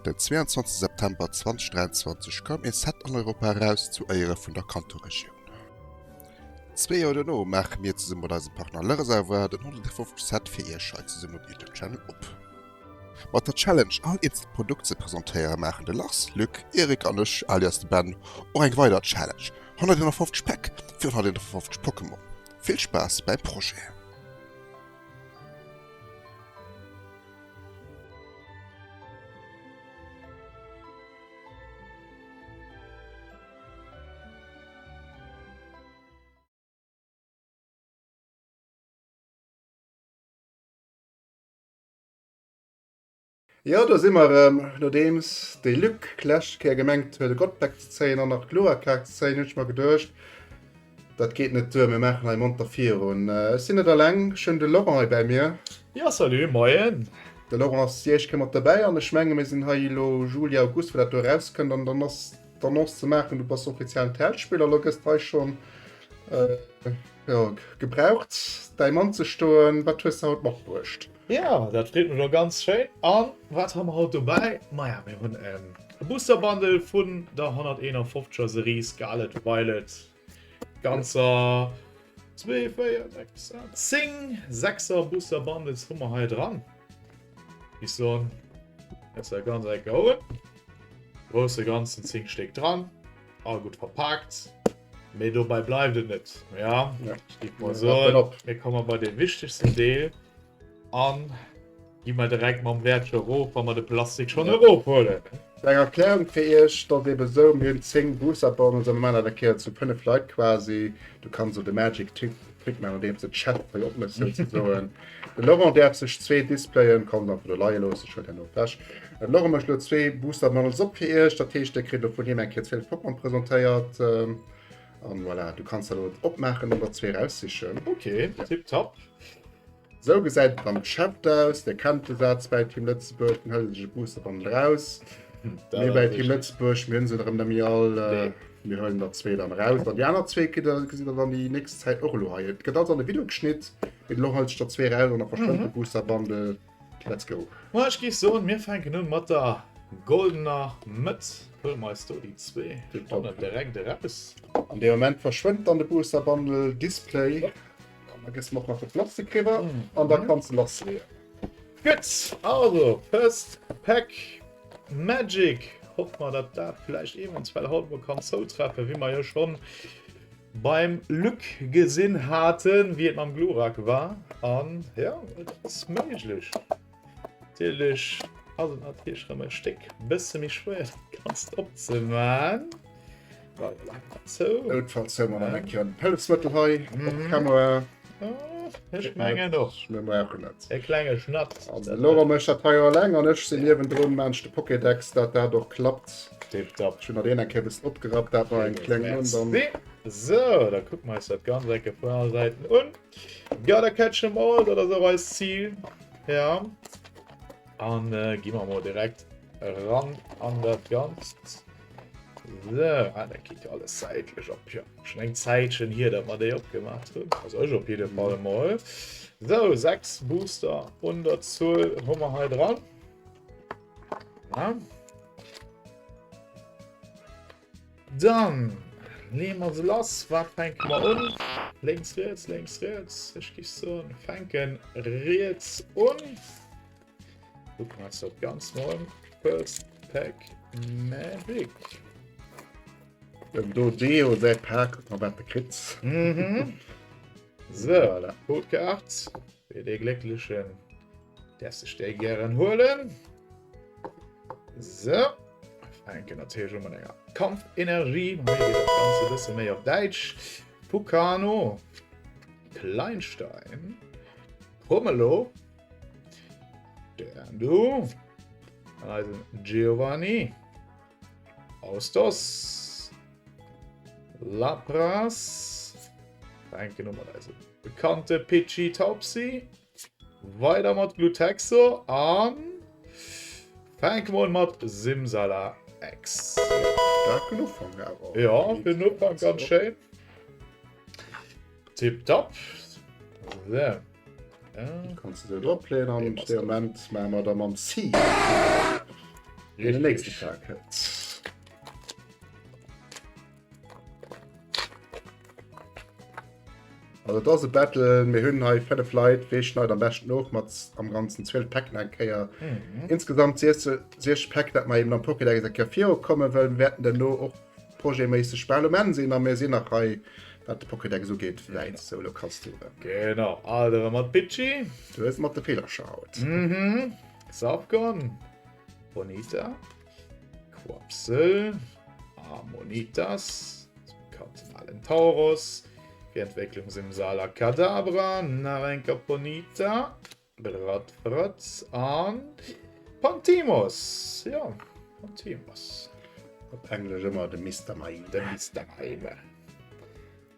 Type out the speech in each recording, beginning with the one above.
Den 22 September 2023 koum ee Set an Europa eraus zu Éiere vun der Kanto-Regioun. Zwee Joer dono maache mir zesumme mat eisem Partner Le Reservoir den 150. Set fir iech hei zesummen um Youtube Channel op. Mat der Challenge all eenzelt Produkt ze presentéiere maachen de Lars, Luc, Eric an ech alias de Ben och eng weider Challenge, 151 Päck fir 151 Pokémon. Vill Spaass beim Projet! Jo, do si mer erëm. Nodeems de Luc d'lescht Kéier gemengt huet, e Godpack ze zéien an nach d'Gloa-Kaart ze zéien, hunn ech mer geduecht, dat geet net duer, mir maachen hei monter virun. Ech sinn net eleng, ech hunn de Laurent hei bäi mir. Jo, salut, moien. De Laurent ass déi éischt Kéier mat derbäi an ech menge mir sinn hei elo Juli, August, wou dat do erauskënnt an dann ass d'Annonce ze maachen, du bass offiziellen TL-Spiller, elo gëss de hei schonn, jo, gebraucht, däi Mann ze stoen. Wat hues de haut matbruecht? Jo, dat freet mech och ganz schéin. An wat hu mer haut dobäi? Maja, mir hunn e Booster Bundle vun der 151er Serie Scarlet Violet. Ganzer 2, 4, 6, 8, 10 6er Booster Bundles hu mer hei dran. Ech soen, dat ass ganz enk gehouen. Grousse ganzen 10 Stéck dran. All gutt verpaakt. Mee dobäi bleift et net. Ja, ja. Ich geb mal so. Mir komme bei den wichtigsten Deel an gi mer direkt mam Wäertche erof, wa mer de Plastik schon ja. erofhuelen. Eng Erklärung fir Iech, dat eben sou, mir hunn 10 Booster-Boxen, also mir maachen dat eng Kéier zu 5 Leit quasi. Du kanns sou de Magic Trick Trick maachen, andeems de Chat hei opmëss souzesoen. De Laurent däerf sech zwee Displayen, kann se einfach do leie loossen, ech huelen herno ewech. De Laurent mécht elo zwee Booster Bundles op fir iech, dat heescht dir kritt elo vun him eng Kéier 12 Pokémon presentéiert. An voilà, du kanns dat elo opmaachen an der zwee raussichen. Ok, tipptopp. Sou gesäit et am Geschäft aus. Dir kennt de Saz bäi Team Lëtzebuerg, den hëlt sech e Booster Bundle raus. Mir bäi Team Lëtzebuerg, mir hunn se erëm net méi all. Nee. Mir huelen der zwee dann raus. An déi aner zwee kritt der, gesitt der dann déi nächst Zäit och elo hei. Et gëtt alles an de Video geschnitt. Mee elo hëlt sech der zwee raus an da verschwënnt de Booster Bundle. Let's go. Ma ech géif soen, mir fänken un mat der goldener Mëtt. Huele mer eis do déi zwee Spanne direkt eraus. An deem Moment verschwënnt dann de Booster Bundle Display. An da gëss mer och nach de Plastik riwwer an da kanns de lassleeën. Gutt, also First Pack Magic. Hoffe mer, datt dat vläicht eventuell haut mol kann zoutreffen, wéi mer jo schonn beim Luc gesinn haten, wéi et mam Glurak war. An ja, et ass méiglech. Natierlech ass et natierlech rëm e Stéck bësse méi schwéier, dat Ganzt opzemaachen. Noutfalls hu mer nach eng Kéier en Hëllefsmëttel hei op Kamera. Ech mengen och. Mir brauchen et. E klenge Schnatt. An de Laurent mécht dat hei eleng an ech sinn niewendrun, maan ech de Pokédex, dat dat och klappt. Tipptopp. Ech hunn dat een eng Kéier e bëssen opgerappt, dat war eng kleng un dann. Sou, da kucke mer eis dat ganz enke vun alle Säiten un. Gotta catch 'em all, dat ass och eist Zil. Ja. An gi mer mol direkt ran an dat Ganzt. So, ah, dat geet jo alles säitlech op. Ja, schon eng Zäitchen hier, dat mer déi opgemaach hunn. Also ech op jidde Fall emol. So, 6 Booster un der Zuel hu mer hei dran. Ja. Dann leeë mer se lass. Wat fänke mer un? Lénks, riets, lénks, riets. Ech géif soen, fänken riets un. Kucken wir uns das ganz mal an. First Pack Magic. Dem do Deo säi Pak, guck mal wat de kritt. Mhm. So, voilà. Code Kaart. Fir dee Glécklechen däerf sech déi gären huelen. So. Fänken natierlech un mat enger Kampfenergie. Hei geet dat Ganze e bësse méi op Däitsch. Pukano. Kleinstein. Pomelo. Du. An eisen Giovanni. Austos. Lapras. Fänken un mat eisem bekannte Pidgey Taubsi. Weider mat Glutexo an fänke mer un mat Simsala X. Starken Ufank awer. Ja, fir den Ufank ganz schéin. Tipptopp. So. Kannst du se dropleeën an de Moment maache mer da mam C. Den nächste Tag hëlt. Also dat ass e Battle, mir hunn hei 5 Leit, wee schneit am beschten of mat am ganzen 12 Päcken eng Kéier. Mhm. Insgesamt 60 Päck, dat mer eben am Pokédex eng Kéier virukommen, well mir wäerten duerno och projetméisseg bal um Enn sinn a mir sinn nach hei, wat de Pokédex ugeet, wäit. Sou, elo kanns du. Genau, alt erëm mat Pitschi. Du hues mat de Villercher haut. Mhm. Safgon, Bonita, Quapsel, Amonitas, zum Tauros, fir Entwécklung Simsala Kadabra, nach eng Kéier Ponita, Radfratz an Pantimos. Jo, Pantimos. Op Englesch ëmmer de Mister Mime. De Mister Mime.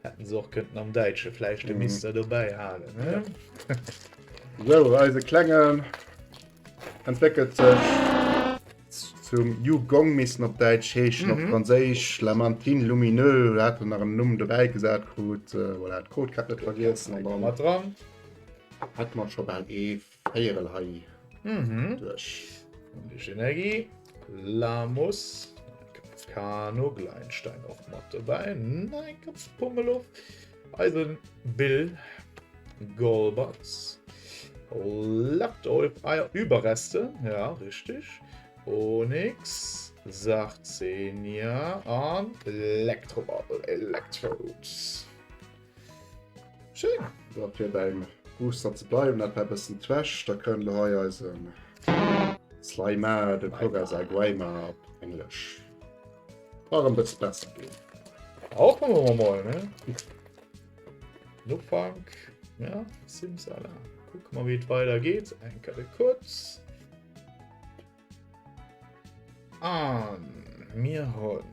Hätten se och kënnten am Däitsche vläicht de Mister dobäi halen, ne? Sou, eise Klengen entwéckelt sech zum Yugong missen op Däitsch heeschen, op Franséisch Lamantine Lumineux, da hat en nach en Numm dobäi gesat krut, voilà, d'Codekaart net vergiessen an dann Mat dran. hätte mer scho bal ee Véierel hei duerch. Energie, Lamus, Kano, Gleinstein och mat dobäi, Nein, Pummeluff, Eisen Bill, Golbatz, Laptop, ah, Überreste, ja, richtig, Onyx, Sarcenia an Elektrobubble, Electrodes. Schéin! So, fir beim Booster ze bleiwen, dat war e bëssen Trash, da kënnt elo hei eisen Slimer, de Koga Saguaima op Englesch. War e bësse besser ginn. Hoffen wir mol, ne? Den Ufank, ja, Simsala. Kucke mer, wéi et weidergeet. Eng Kéier kurz. An mir hunn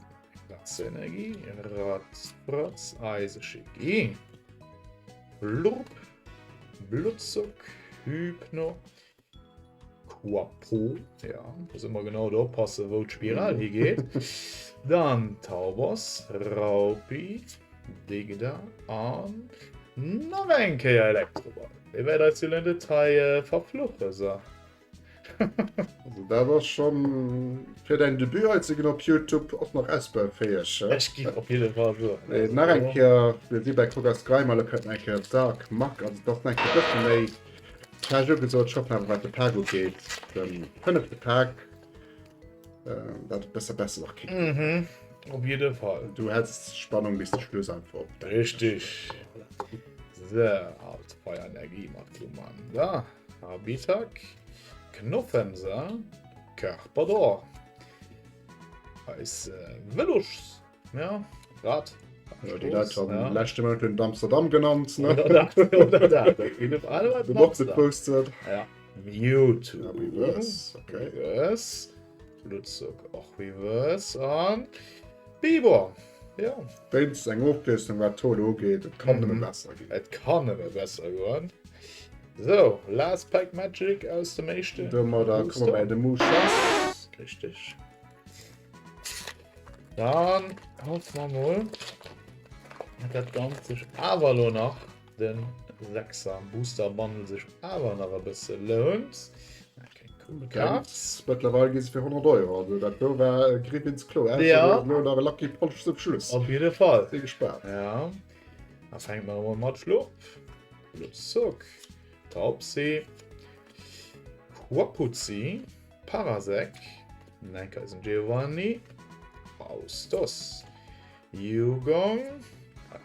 Wasserenergie, Ratzfratz, Eiseschigi, Blurb, Bluttzuck, Hypno, Quapo, ja, muss immer genau do oppassen, wou d'Spiral higeet. Dann Taubos, Raupi, Digda an nach eng Kéier Elektroball. Dee wäert eis jo lo net hei verfluchen, so. Also dat ass schon fir dein Debut hei ze ginn op Youtube och nach ausbaufäeg. Ech ginn op jidde Fall soen. Nee, nach eng Kéier, mir si bei Kogas Greim, elo kënnt nach eng Kéier Dark Mack, also dat ass nach eng Kéier bësse méi Trash ugesot. Ech hoffen awer wat de Pak ugeet, de fënnefte Pak, dat et bësse besser nach kéint ginn. Mhm, op jidde Fall. Du häls d'Spannung bis de Schluss einfach op. Richtig. So, alt Feierenergie mat Glumanda. Habitak, Knoffemser, Karpador. Eis Vëlos, ja, Rad. Ja, déi Leit haben ja. leschte Mount hunn Amsterdam genannt. Ne? Oder dat, oder dat. De Box gepostet. Ja. Mewtwo. Ja, Reverse. Okay. Reverse. Blutzuck och Reverse. An Bibor. Ja. Wéinst eng Ofwiesslung wat d'Tol ugeet, et kann nëmme besser ginn. Et kann nëmme besser goen. So, Last Pack Magic aus dem éischte. Domadder komme mer de Muschas. Richtig. Dann hoffe mer mol, dat Ganzt sech awer lo nach den 6er Booster Bundle sech awer nach e bësse lount. Mëttlerweil gi se fir 100 Euro, also dat do war e Griff ins Klo. Ja. Lo nach e Lucky Punch zum Schluss. Op jidde Fall. Si gespaant. Ja. Da fänkt mer emol mat Schlupp. Bluttzuck. Taubsi. Quapuzzi. Parasek. Nenkeisen Giovanni. Faustus. Yugong.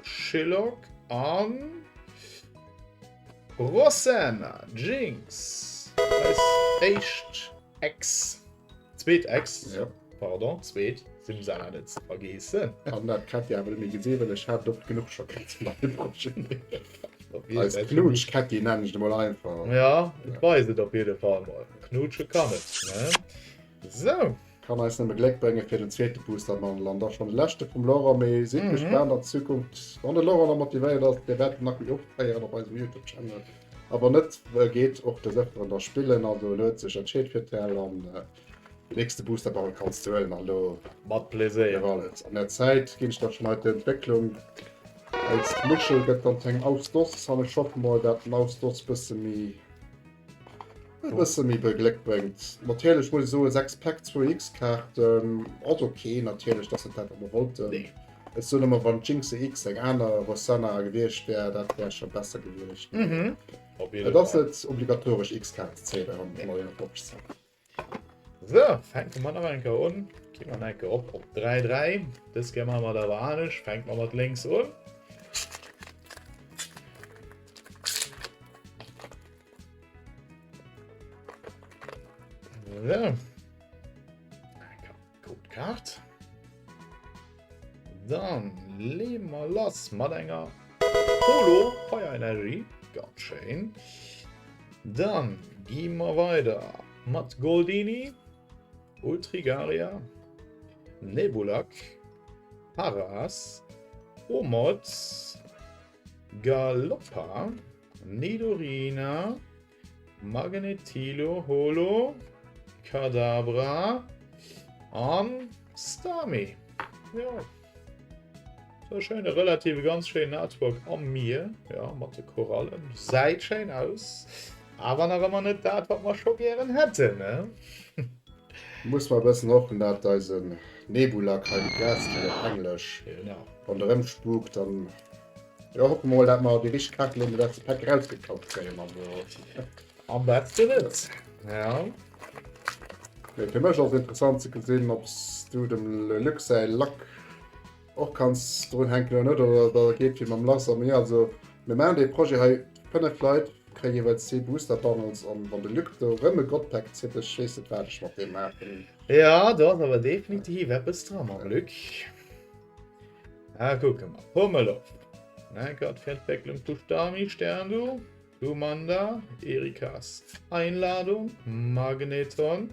Shillock an Rosanna Jinx. Eis éischt Ex. Zweet Ex. Ja. Pardon, zweet. Simsala net ze vergeessen. An dat Kätti awer net méi gesinn, well ech hat oft genuch scho Kätti mat dem Projet. Eis Knutschkätti nennen ech et emol einfach. Ja, et weist et op jidde Fall mol. Knutsche kann et, ne? Sou. Kann eis nëmme Gléck bréngen fir den zweete Booster Bundle an da schonn de leschte vum Laurent. Mee sidd gespaant an Zukunft, wann de Laurent da motivéiert ass, dir wäert en nach méi oft héieren op eisem Youtube Channel. A wann net, geet och des Ëfteren da spillen. Also en huet sech entscheet fir TL an de nächste Booster Bundle kanns du huelen an elo Mat Pleséier. An der Zäit ginn ech da schonn hei d'Entwécklung. Eis Muschel gëtt dann zu engem Ausdoss an ech hoffe mol dat den Ausdoss bësse méi. E bësse méi Gléck bréngt. Natierlech muss ech soen, 6 Päck, zwou X-Kaarten ass ok. Natierlech, dat ass net dat, wat mer wollten. Nee. Ech soen ëmmer, wann d'Jinx EX eng aner Rossana gewiescht wär, dat wär scho besser gewiescht. Mhm. Op jidde Et ass Fall. net obligatoresch X-Kaarten ze zéien am 151 Set. So, fänke mer nach eng Kéier un. Gi mer nach eng Kéier op op 3, 3. Dës Kéier maache mer et awer anescht. Fänke mer mat lénks un. So. Codekaart. Dann leeë mer lass mat enger Holo Feierenergie. Ganz schéin. Dann gi mer weider mat Goldini, Ultrigaria, Nebulak, Paras, Omoz, Galoppa, Nidorina, Magnetilo, Holo, Kadabra an Starmie. Ja. So schéine relative ganz schéinen Artwork am Mier, ja, mat de Korallen. Säit schéin aus. Awer nach ëmmer net dat, wat mer scho gären hätten, ne? Muss mer e bëssen hoffen, dat eisen Nebulak hei de Gas ginn op Englesch. Genau. Ronderëm spukt, dann Jo, hoffe mol dat mer déi richteg Kaart elo am letzte Pack erausgeklappt kréien. Also. Am besten net. Ja. Mee fir mech ass interessant ze gesinn, ob s du dem Le Luc säi Lack och kanns drun hänken oder net, oder da geet wéi mam Lars a mir. Also mir maachen dee Projet hei, 5 Leit kréie jeeweils zwee Booster Bundles an wann de Luc do erëm e God Pack zitt, ech weess net wat ech mat deem maachen. Ja, do ass awer definitiv eppes dra mam Luc. Ah, kucke mer. Pummeluff. Neckert fir Entwécklung vu Stami, Sterndu, Glumanda, Erikas Einladung, Magneton,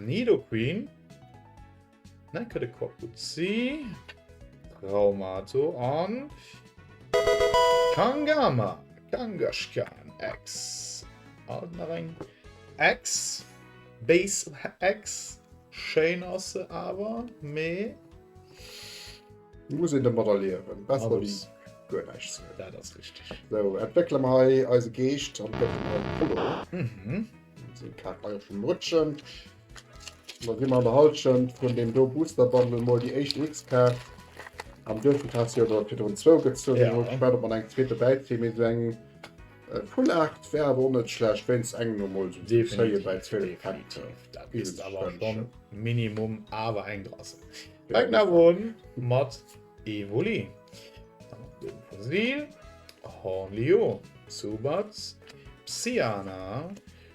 Nidoqueen, Neckert de Quapuzi, Traumato an Kangama, Kangaskhan X. Alt nach eng X, Base X. Schéin ass se awer, mee. Muss een domadder liewen. Besser wéi guer näischt ze hunn. Dat ass richteg. Sou, entwéckele mer hei eise Geescht an gëtt en Apollo. Mhm. Seng Kaart hei och schonn um Rutschen. An da si mer an der Hallschent vun deem do Booster Bundle mol déi éischt X-Kaart. Am Duerchschnëtt has du jo der virdrun zwou gezunn. Ja. Mol gespaant, ob mer nach eng zweet dobäi zéien. Mee sou eng Full Art wär awer och net schlecht, wéinst engem emol sou ze zéien bei 12 Päck. Definitiv, dat misst awer schon Minimum awer eng dra sinn. Fänken awer un mat Evoli, dann Fossil, Hornliu, Zubat, Psyana,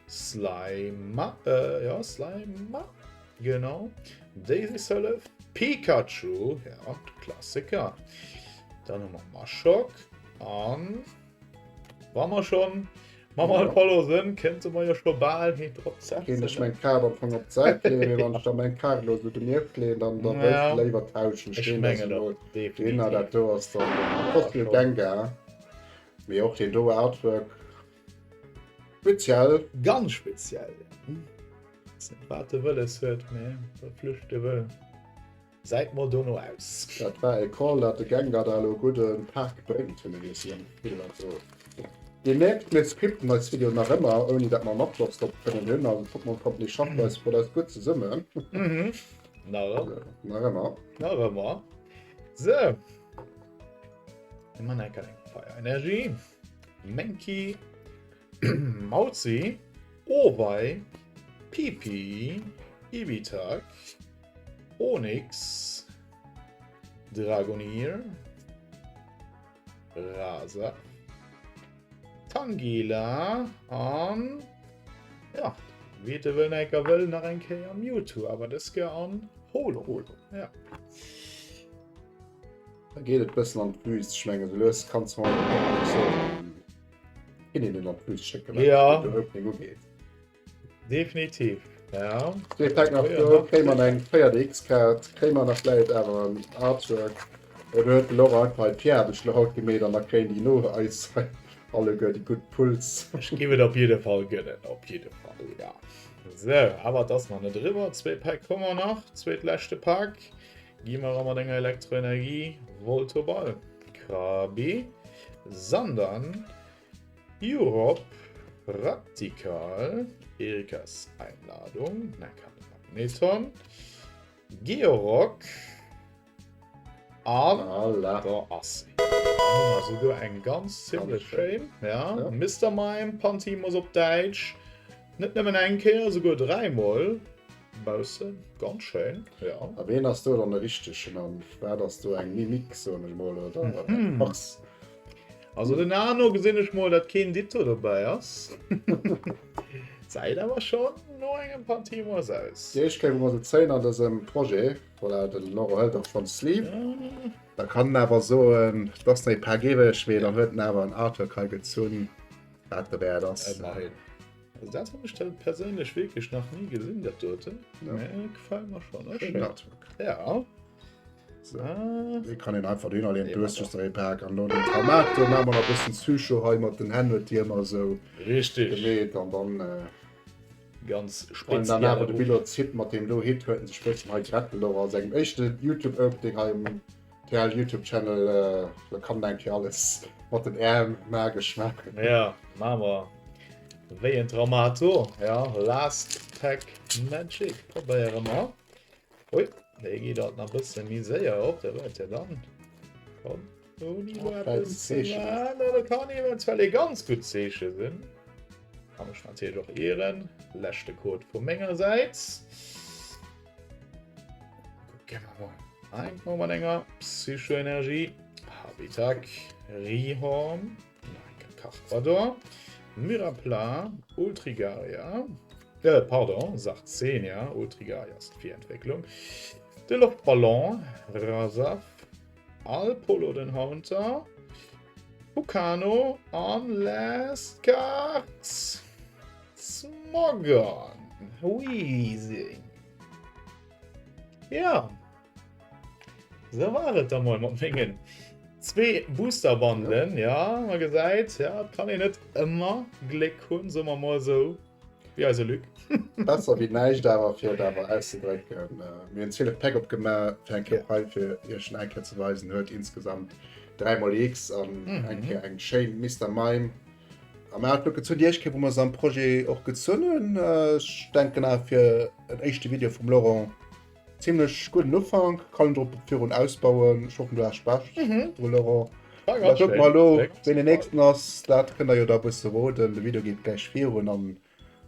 Slyma, äh, ja, Slyma, genau, Daisy Sölef, Pikachu, ja, Klassiker. Dann hu mer Maschok an Wa mer schonn mam Ja. Apollo sinn, kënnte mer jo scho bal hee drop Kéint ech setzen. meng Kaart am Fong op d'Säit leeën, mee wann ech da meng Kaart elo esou donieft leeën, dann da wëlls Ja. de léiwer tauschen. Ech Ech mengen mengen elo, och, deen dat definitiv. do ass dann de Fossil Schon. Gengar, mee och deen do Artwork speziell. Ganz speziell, ja. Weess net wat e wëlles huet, mee e flüchte wëll. Säit mol dono aus. Dat war e Call dat de Gengar da elo gudde Park bréngt hunn ech iech am Spill. Also dir mierkt mir scripten eis Videoen nach ëmmer ouni dat mer en Afloss drop kënnen hunn. Also d'Pokémon Company schafft eis mat eis gutt zesummen. Mhm. Nach ëmmer. Nach ëmmer. Nach ëmmer. Sou. Mir man eng kleng Feierenergie. Menki. Mauzi. Owei. Pipi. Ibitak. Onix, Dragonir, Rasa, Tangela an ja, wéi de wëll enker wëll nach eng Kéier Mewtwo, awer dës Kéier an Holo. Holo. Ja. Da geet et bëssen an d'Wüst. Ech mengen, sou lues kanns du mal hin een an d'Wüst schécken, wat Ja. de Opening ugeet. Definitiv, ja. Dee Pack nach do, kréie mer eng véiert X-Kaart, kréie mer nach vläit awer en Artwork. Oder huet de Laurent einfach hei d'Virarbecht elo haut gemeet an da kréien déi no eis hei alleguer déi gutt Pulls. Ech giff et op jidde Fall gënnen, op jidde Fall, ja. Sou, awer et ass nach net eriwwer, zwee Päck hu mer nach, zweetleschte Pak. Gi mer erëm mat enger Elektroenergie, Voltoball, Krabi, Sandan, Europe. Praktikal, Erikas Einladung, Magneton, Georock an Voilà. da ass se. Dann hu mer souguer eng ganz zimmlech schéin. Ja, Ja. Mister Mime, Pantimos op Däitsch. Net nëmmen eng Kéier, souguer dräimol. Baussen, ganz schéin, ja. A ween ass do dann de richtegen an wat ass do eng Mimik, soen ech mol, oder eng Farce? Also den Arno gesinn ech mol, dat keen Ditto dobäi ass. Säit awer schonn no engem Pantimos aus. Déi éischt Kéier wou mer se zéien an dësem Projet, voilà, de Laurent hëlt och schonn d'Sleeve, da kann en awer soen, et ass nach ee Pak iwwreg, mee dann huet en awer en Artwork hei gezunn, wat derwäert ass. Ëmmerhin. Also dat hunn ech dann perséinlech wierklech nach ni gesinn, dat doten. Ja. Mee gefällt mer schonn. Ass Schéin schéin. Artwork. Ja. So. Ah. Dee kann een einfach dohinner leeën, Dee du hues mat just nach ee Pak. An lo den Tomato, maache mer nach e bëssen Psycho hei mat den Hänn, huet déi ëmmer esou Richtig. gemeet an dann äh, Ganz an dann awer de speziell. Billo zitt mat deem do Hit huet en sech bëssen hei gerett elo a sengem éischte YouTube-Opening hei um TL YouTube Channel, äh, da kann eng Kéier alles mat den Äerm magesch maachen. Ja, maache mer. Wéi en Dramato. Ja, Last Pack Magic probéiere mer. Ui, dee geet alt nach bësse méi séier op, der wäert ja dann schon ouni Oh, eppes ze Zeechen. maachen. Dat kann eventuell e ganz gutt Zeeche sinn. Kann mech natierlech och ieren. Leschte Code vu menger Säit. Kucke mer mol. Fänke mer mat enger Psychoenergie. Habitak, Rihorn, Karpador, Myrapla, Ultrigaria, äh, pardon, Sarcenia, Ultrigaria ass d'Virentwécklung, de Loftballon, Rasaf, Alpolo den Haunter, Fukano an last card Smogon, Weezing. Ja. Sou war et da mol mat mengen zwee Boosterbundlen. Ja, man gesäit, ja, et kann een net ëmmer Gléck hunn, soe mer mol esou, wéi eise Luc. Besser wéi näischt awer, fir et awer auszedrécken. Mir hunn 12 Päck opgemaach, fir eng Kéier hei fir iech nach eng Kéier ze weisen. Huet insgesamt 3 mol X an eng Kéier eng schéin Mister Mime am Outlook gezunn. Déi éischt Kéier, wou mer se am Projet och gezunn hunn. Ech denken awer fir en éischte Video vum Laurent Zimlech gudden Ufank, kann een drop virun ausbauen. Ech hoffen du has Spaass dru Laurent. War Da ganz kucke schéin. mer elo Wierklech. ween den nächsten ass. Dat kënnt der jo da bësse roden. De Video geet gläich virun an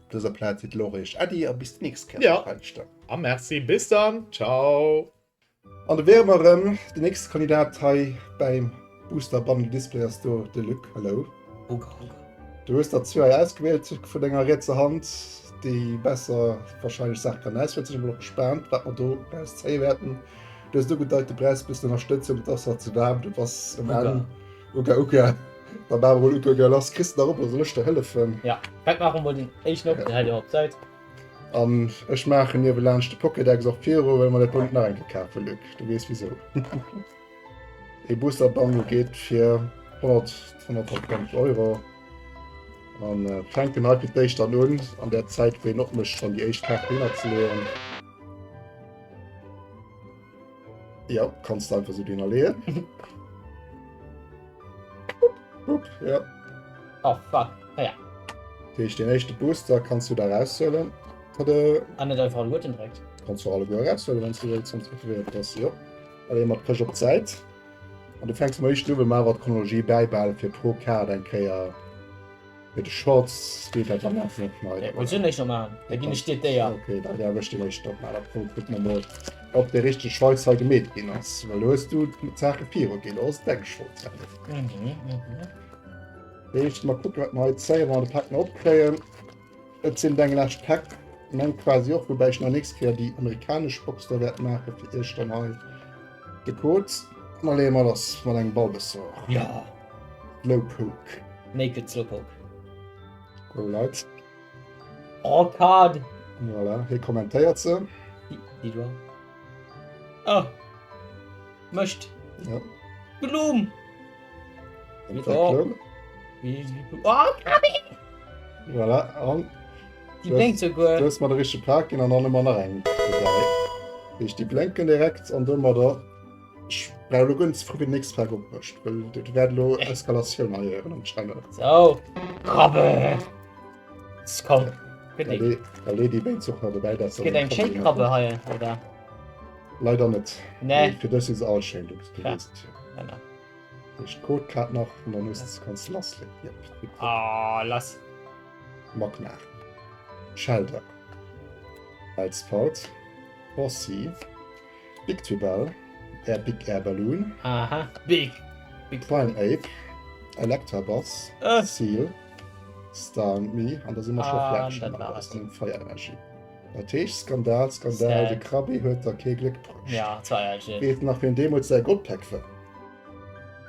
op dëser Plaz seet Laurent iech Äddi a bis déi nächst Kéier Ja. wahrscheinlech dann. A merci, bis dann. Ciao. An do wiere mer erëm. Den nächste Kandidat hei bäim Booster Bundle Display ass do de Luc. Hello. Uga, uga. Du hues der zwee hei ausgewielt vun denger rietser Hand, déi besser wahrscheinlech Saach kann auswielen. Sinn ech mol och gespaant, wat mer do raus zéie wäerten. Du hues ugedeit, du brauchs e bëssen Ënnerstëtzung, et ass nach ze waarm, du bass um Uga. Enn. Uga, uga. Da maache mer mol Uga, uga lass. Kriss de nach op oder soll ech der hëllefen? Ja, fänk maache mol den éischten op, den hält een op d'Säit. An ech maachen niewelaanscht de Pokédex och viru, well mer dat Bond nach eng Kéier kafen, Luc. Du weess wisou. Ee Booster Bundle geet fir 100, 150 Euro. An äh, fänken hei fir d'éischt dann un, an der Zäit, wou een opmécht, schonn déi éischt Kaart hinner ze leeën. Ja, kannst du einfach so dohinner leeën. Hup, ja. Oh fuck. Naja. Dat heescht, den éischte Booster kanns du da raushuelen. Tada! An net einfach alleguerten direkt. Kanns du alleguer raushuelen, wann du wëlls, sonst verwirrt das. Jo. Da leeë mer d'Këscht op d'Säit. An du fänks mol éischt u, well mer awer d'Chronologie bäibehalen, fir pro Kaart eng Kéier fir de Shorts geet dat dann awer net nei. Nee, wollt ech net maachen. Da ginn ech dir d'Éier. Okay, da däerf ech den éischten opmaachen. Da kucke mer mol, ob dee richtege Schweiz hei gemeet ginn ass. Well do hues du d'Saache viru ginn, do ass deng Schold. Mhm, mhm. Éischt mal kucken, wat mer hei zéien, wann mer de Pak nach opkréien. Et sinn deng lescht Päck, meng quasi och, woubäi ech nach nächst Kéier déi amerikanesch Box da wäert maache fir iech dann hei de Code. An da leeë mer lass mat engem Bulbasaur. Ja. Slowpoke. Naked Slowpoke. Go Leit. Oh God. Voilà, hie kommentéiert se. Déi do. Oh. Mëscht. Ja. Gloom. Oh, Voilà, an Déi blénkt souguer. Du hues mer de richtege Pak ginn an dann hu mer nach eng dobäi. Heescht, déi blénken direkt an domadder ech brauch elo guer net ze froen, wéi den nächste Pak opmécht, well do wäert elo Eskalatioun hei héieren am Channel. Sou, Krabbe! Komm, gëtt ee. Da lee déi Béid och nach dobäi, dat Gëtt eng schéin Krabbe hei, oder? Leider net. Nee. Fir dës si se all schéin, du weess et jo. Genau. Duerch d'Codekaart nach an dann hues kanns de lassleeën. Jep, tipptopp. Ah, lass. Magmar. Shellder. Bellsprout. Horsea. Victreebel. Air Big Air Balloon. Aha, Big. Big. Primeape. Electabuzz. Äh. Seal. Starmie. An da si mer scho Ah, fäerdeg. dat war et. Feierenergie. Dat heescht, Skandal, Skandal, de Krabby huet der kee Gléck bruecht. Ja, zwar ja, Weess nach wien deemools säi Goldpack war?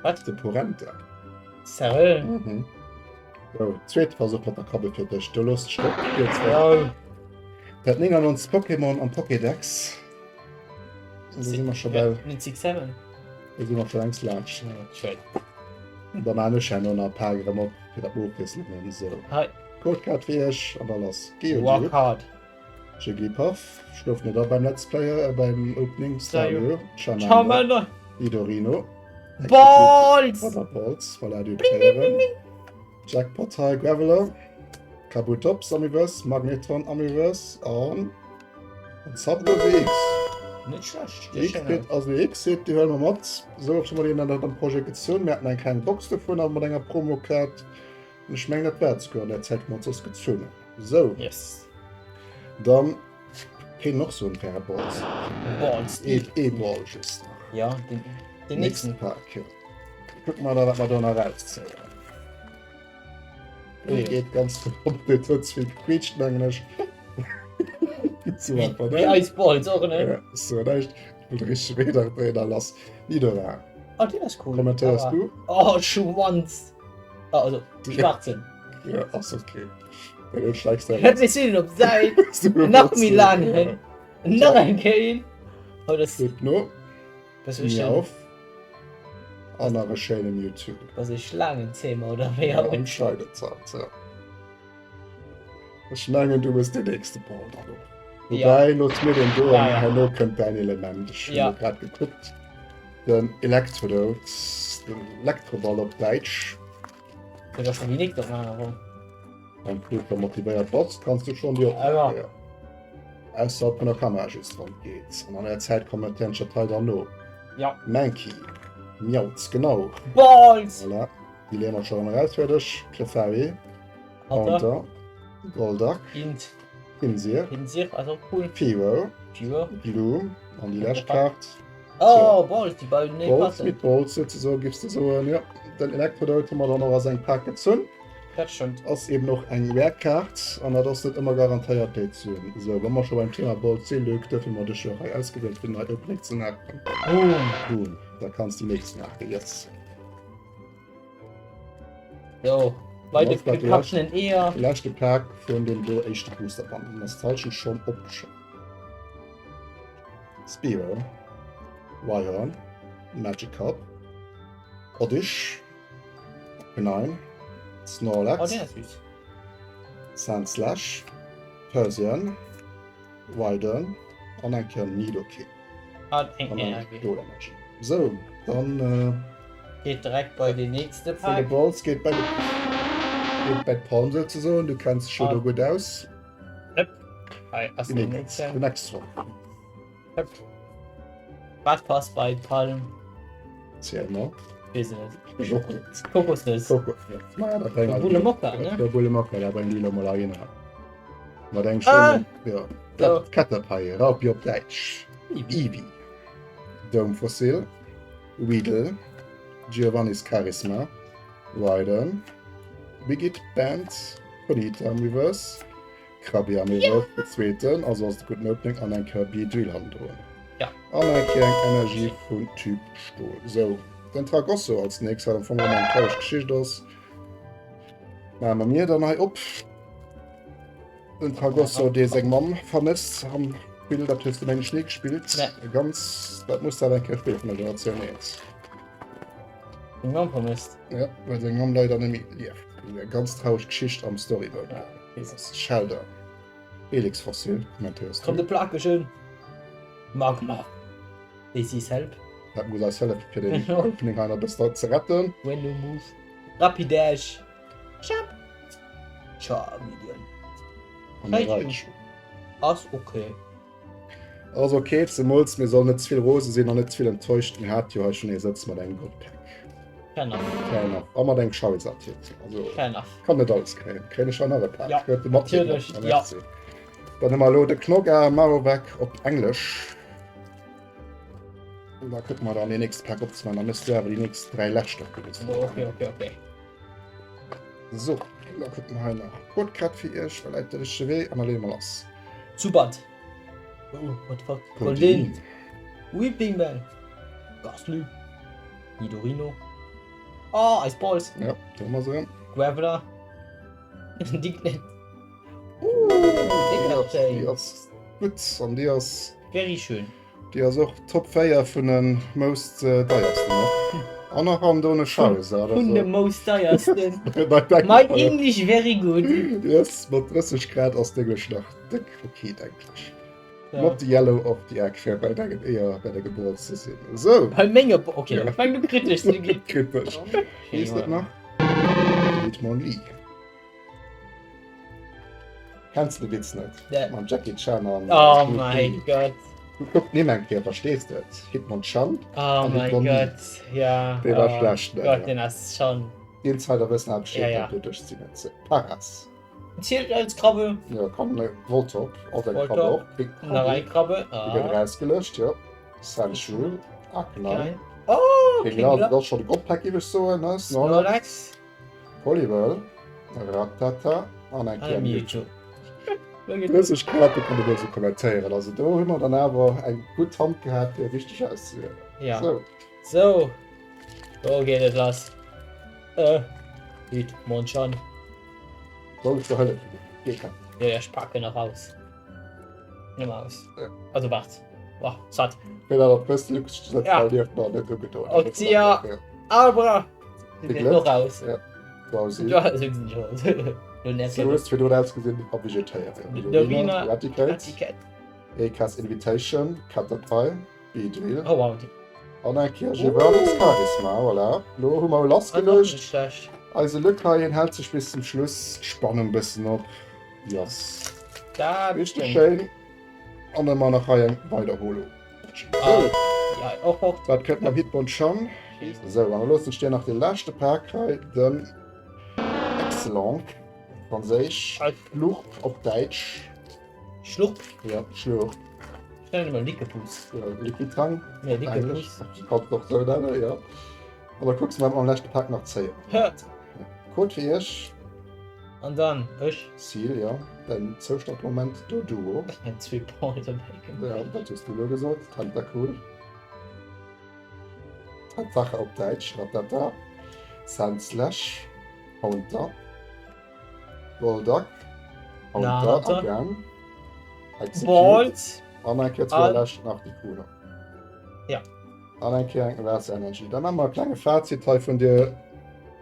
Wat? De Porenta. Sérieux? Mhm. So, zweete Versuch mat der Krabbe fir dech. Du looss dech op. Geht's Ja. Dat 99 Pokémon am Pokédex. Da si mer scho bal. Mit 6, 7. Da si mer scho längst laanscht. Schön. Da maan ech herno nach e paar erëm op, fir dat mer ofwiesselen hunn. So. Hei. Codecard fir iech an da lass. Work Geodude. hard. Jigglypuff, schlof net ab beim Let's Play, äh, beim Opening. Staryu. Staryu. Charmander. Charmander. Nidorino. Balls! Oder Balls, voilà, du bling, bling, bling, bling. Jackpot High Graveler. Kabutops Amiverse, Magneton Amiverse an Subway X. Net schlecht. X-Hit, also X-Hit, déi huele mer mat. Sou oft hu mer déi dann am Projet gezunn. Mir haten eng kleng Box dovun, awer mat enger Promokaart. An ech mengen, dat war et souguer an der Zäit, wou mer ons soss gezunn hunn. Sou. Yes. Dann kéint och so en faire Balls. Balls. Ee, ee Ball just nach. Ja, den, den nächsten. Pack, ja. Guck mal da, wat mer do nach rauszéien. Dee geet ganz flott, dee huet ze vill gequietscht, mengen ech. So, Wéi, wat war wéi dat? eis Balls och, ne? Ja, so, näischt. Ich wollt richtig wieder drehen, da lass. Nidoran. Oh, den ass cool. Kommentéiers Aber- du? Oh, Schwanz. Ah, also, schwarzen. Ja, ass okay. Dann schlägst du Hätt sech sinn op Säit. Nach méi laang hin. Nach eng Kéier. Oh, das, Gutt no. das ist Mir schön. auf. An nach e schéine Mewtwo. Das ist Schlangenzähmer oder wéi Ja, auch. anscheinend zart, ja. Ech mengen du hues den nächste Ball dann op. Wobei, looss mir den do Ja, an ja. herno kënnt däin Element. Ech hunn Ja. jo grad gekuckt. Den Electrodote, den Elektroball op Däitsch. Dat ass schon déi nächst opmachen, aber. Wann du scho motivéiert bass, kanns du schon déi Ah, ja. opmachen. Ja. Ausser vun der Kamera just wann geet. An an der Zäit kommentéieren ech dat hei dann no. Ja. Mankey. Miauz, genau. Balls! Voilà. Déi leeë mer scho erëm eraus fir dech. Clefairy. Haunter. Haunter. Golduck. Int. Pinsir. Pinsir, also cool. Fearow. Fearow. Gloom. An déi lescht Kaart. Oh, Balls, déi beiden nee Balls passen. mit Balls souzesoen, giffs de soen, jo. Den Electrodote hu mer dann och als eng Pak gezunn. Dat stëmmt. Ass eben och eng rare Kaart an dat ass net ëmmer garantéiert déi ze hunn. Sou, wa mer scho beim Thema Balls sinn, Luc, duerfir hu mer dech jo hei ausgewielt fir den hei Opening ze maachen. Boom. Boom, da kanns déi nächst maachen, yes. So, bei de Das war die gekappten Eeër. De leschte Pak vun dem do éischte Boosterband. Dann ass d'Halschent schonn opgeschafft. Spearow, Rhyhorn, Magikarp, Oddish, Arcanine, Snorlax, Oh, den ass süß. Sandslash, Persian, Rhydon an eng Kéier Nidoking. Ah, eng An eng Energie. Gold Energy. So, dann äh, Geht direkt bei den nächste vun de Pack. Balls geet bei de, geet bei d'Palm souzesoen. Du kenns dech jo Ah. do gutt aus. Hëpp. Hei ass den Nee, the nächsten. next one. Hëpp. Was passt bei Palm? Ziel mal. Weess ich net. Ich och net. Kokosnuss. Kokosnuss. Ma, da bréngen wir Bulle Mokka, ne? Der Bulle Mokka, da bréngen déi lo mol hei hin. Mat engem Ah! schönen, ja, dat Caterpie, Raupi op Däitsch. Eevee. Domfossil, Weedle, Giovanni's Charisma, Rhydon, Wigit Band, Ponyta am Reverse, Krabby am Reverse, de zweeten, also ass et e gudden Opening, an eng Kirby Drill hannendrun. Ja. An eng kleng Energie vun Typ Stol. Sou, den Tragosso als nächst, wat am Fong ëmmer eng traureg Geschicht ass. Maache mer mir dann hei op. Den Tragosso, dee seng Mamm vermësst am Spill, dat hues du mengen ech ni gespillt. Nee. Ganz, dat muss du awer eng Kéier spille vun der Generatioun 1. Seng Mamm vermësst? Ja, well seng Mamm leider net méi lieft. Eng ganz traureg Geschicht am Story Mode. Ja. Shelder. Elix Fossil, kommentéiers du? Komm de Plakegen! Magma! This is help. Dat muss eis hëllefen fir den Opening hei nach e bëssen ze retten. When you move. Rapidash! Jump! Charmeleon. An e Raichu. Ass ok. Ass ok, zemools mir sollen net zevill rose sinn an net zevill enttäuscht. Mir hate jo hei schonn ee Sëtz mat engem Goldpack. Fair enough. Fair enough. A mat engem Charizard hier. Also Fair enough. kann net alles kréien. Kréien ech hei nach e Pak? Ja, Gehört de mat hier natierlech, nach? ja. Merci. Dann hu mer elo de Knogga Marowak op Englesch. Und da kucke mer dann deen nächste Pak opzemaachen. Da mëss du awer déi nächst 3 lescht opgewissen. Oh, okay, okay, okay. So, da kucke mer hei nach. Codecard fir iech, well läit de richtege Wee an da leeë mer lass. Zubat. Oh, what the fuck? Goldin. Weeping Man. Gastly. Nidorino. Oh, Ice Balls. Ja, do hu mer se. Graveler. Diglett. Uh, Déi déi ass gutt an déi ass Very schön. Déi ass och Top 4 vun den most deiersten och. An nach an do ne Charizard. Vun de most deiersten. My English very good. Yes, mat 30 Grad ass d'Englesch nach déck ok, denken ech. Not the yellow of the egg fir bei dengen Eeër bei der Gebuert ze sinn. Esou. Bei menge, ok, ja. Fang du kritesch ze ginn. Kritesch. Wie ist dat nach? Hitmonlee. Kenns de Witz net? Nee. Mam Jackie Chan an. Oh mein Gott. Kuck nimm eng Kéier, verstees de et? Hitmonchan. Oh mein Gott, ja. Dee war schlecht, ne? Gott, den ass schon. D'Insider wëssen awer Bescheed, Ja, ja. wat do duerch sinn. Et Paras. Zielt als Krabbe. Ja, komm, ne, Voltorb, och eng Voltorb. Krabbe och. Big Nach Krabbe. eng Krabbe. Déi gëtt Ah. erausgelöscht, jo. Sandshrew, Arcanine. Klein. Oh, Kingler, Kingler. dat ass scho de Godpack, géif ech soen, ne? Snorlax. Snorlax. Poliwhirl, Rattata an eng Kéier Mewtwo. 30 Kaarte kann de sou kommentéieren. Also do hu mer dann awer eng gutt Hand gehat fir richteg auszewielen. Ja. So. So. Do geet et lass. Äh, Hitmonchan. Soll ech der hëllefen? Geet dat? Jo, ech paken nach aus. Nimm aus. Ja. Also wart. Boah, satt. Fir dat op best Luxus zu setzen, Ja. ja. nieft nach net ugedoen. Oxia. Abra. Diglett. Noch raus. Ja. Drowsy. Ja, so sind schon. Lo net. So hues fir do ausgesinn a vegetéiert. Lorina. Raticate, Etikett. Ekas Invitation, Caterpie, Beedrill. Oh wow. Die An eng Kéier Giovanni's Charisma, voilà. Lo hu mer lassgeluecht. Nicht schlecht. Eise Luc hei, hien hält sech bis zum Schluss d'Spannung bëssen op. Yes. Dat Richtig stimmt. schéin. An dann mar nach hei eng weider Holo. Ah, ja, och och. Dat kënnt mam Hitmonchan. Sou, an da loossen ech dir nach de leschte Pak hei, den Excellent, franséisch, Schlurp op Däitsch. Schlurp? Ja, Schlurp. Ech nennen emol Lickepus. Ja, Lickitang. Nee, Lickepus. Kannst och sou nennen, ja. An da kucks du, wat mer am leschte Pak nach zéien. Code fir iech. An dann ech. Ziel, ja. Dein Zoustand Moment, do Duo. Zwee Points am Bacon. Ja, dat hues du lo gesot. Tentacool. Tatsache op Däitsch, Ratata. Sandslash. Haunter. Golduck. Haunter again. Execute. Balls. An eng Kéier zu der Lescht nach déi Kuno. Ja. An eng Kéier eng Last Energy. Dann maache mer e klenge Fazit hei vun dir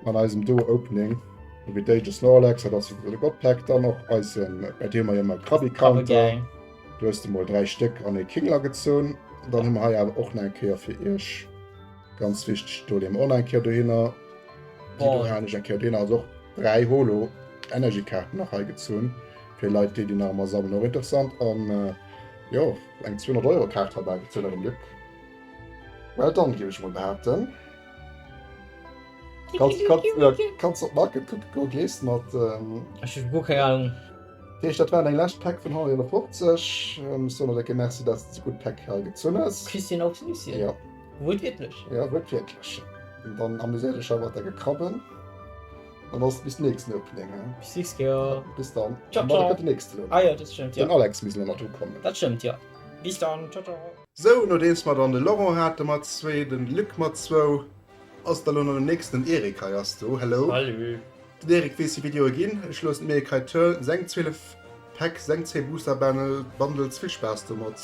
an eisem Duo Opening. Everyday Snorlax, dat ass de God Pack, dann och eisen, bei deem mer jo ëmmer Krabby Counter. Du hues de mol 3 Stéck an ee Kingler gezunn. Dann hu mer hei awer och nach eng Kéier fir iech ganz wichteg, do leeë mer och nach eng Kéier dohinner. Déi do halen ech eng Kéier dohinner. Also och 3 Holo Energy Kaarten nach hei gezunn. Fir Leit, déi déi nach ëmmer sammelen, och interessant. An jo, eng 200 Euro Kaart heibäi gezunn, erëm Luc. Well done, géif ech mol behaapten. Kanns, kanns, ja, kanns op Market kucken goen, gleefs mat. Ähm, Ech hu guer keng Ahnung. Dat heescht, dat waren eng lescht Päck vun 151. Ähm, ech soen der décke Merci, dass de sou gutt Päck hei gezunn hues. Küsschen aufs Nüsschen. Ja. Wuertwiertlech. Ja, wuertwiertlech. Und dann amuséier dech hei mat denge Krabben. Dann ass bis nächsten Opening. He? Bis nächst Kéier. Bis dann. Ciao, Ciao. ciao. Den nächsten lo. Ah ja, dat stëmmt, ja. Den Alex misst elo nach dru kommen. Dat stëmmt, ja. Bis dann. Ciao, ciao. Sou, nodeems mer dann de Laurent hate mat zwee, den Luc mat zwou, ass da lo no den nächsten den Eric hei ass do. Hello. Salut. Den Eric weess wéi Videoe ginn. Ech loossen dem Eric hei d'Tour. Seng 12 Päck, seng 10 Booster Bundles. Vill Spaass domat.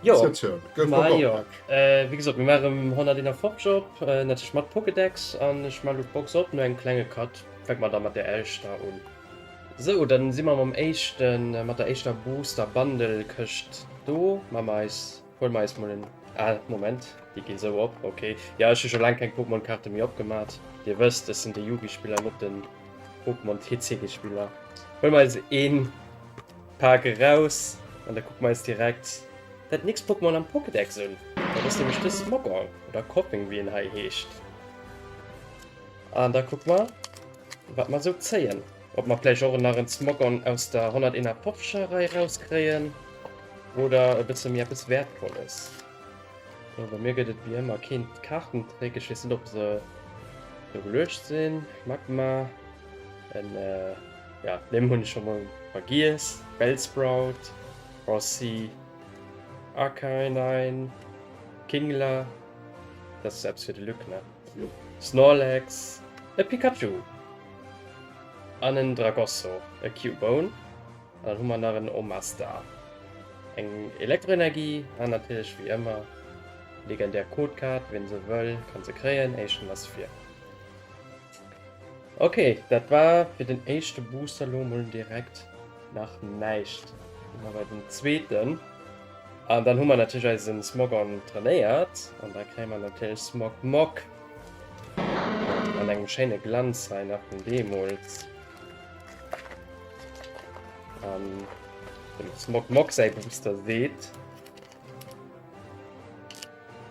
Jo, It's your turn. Go for ma gold jo. Pack. Wéi gesot, mir maachen 151 op, natierlech mat Pokédex an ech maachen elo d'Box op. No engem klenge Cut fänke mer da mat der éischter un. Sou, dann si mer mam éischten, mat der éischter Booster Bundle Këscht do. Maache mer eis, huele mer eis mol en, ah Moment, déi ginn sou op, ok. Jo, ech hu scho laang keng Pokémon Kaarte méi opgemat. Dir wësst, ech sinn de Yugi Spiller, net den Pokémon TCG Spiller. Huele mer eis een. Pak eraus an da kucke mer eis direkt dat nächst Pokémon am Pokédex un. Dat ass nämlech de Smogon oder Koffing wéi en hei heescht. An da kucke mer wat mer esou zéien. Ob mer vläicht och nach en Smogon aus der 151er Rei rauskréien oder e bësse méi eppes Wäertvolles. So, bei mir gëtt et wéi ëmmer keen Kaartentrick. Ech weess net ob se do geluecht sinn. Magma, en äh, ja, Nimm hunn ech scho mol vergiess. Bellsprout, Rossi, Arcanine, Kingler, dat ass eppes fir de Luc, ne? Snorlax, e Pikachu an en Dragosso, e Cubone. An dann hu mer nach en Omastar, eng Elektroenergie an natierlech wéi ëmmer legendär Codekaart. Wien se wëll, kann se kréien. Éischten ass vir. Ok, dat war fir den éischte Booster lo mol direkt nach näischt. Gi mer bei den zweeten. An dann hu mer natierlech eisen Smogon trainéiert an da kréie mer natierlech Smogmog an engem schéine Glanz hei nach vun deemools. An dem Smogmog säi Booster seet,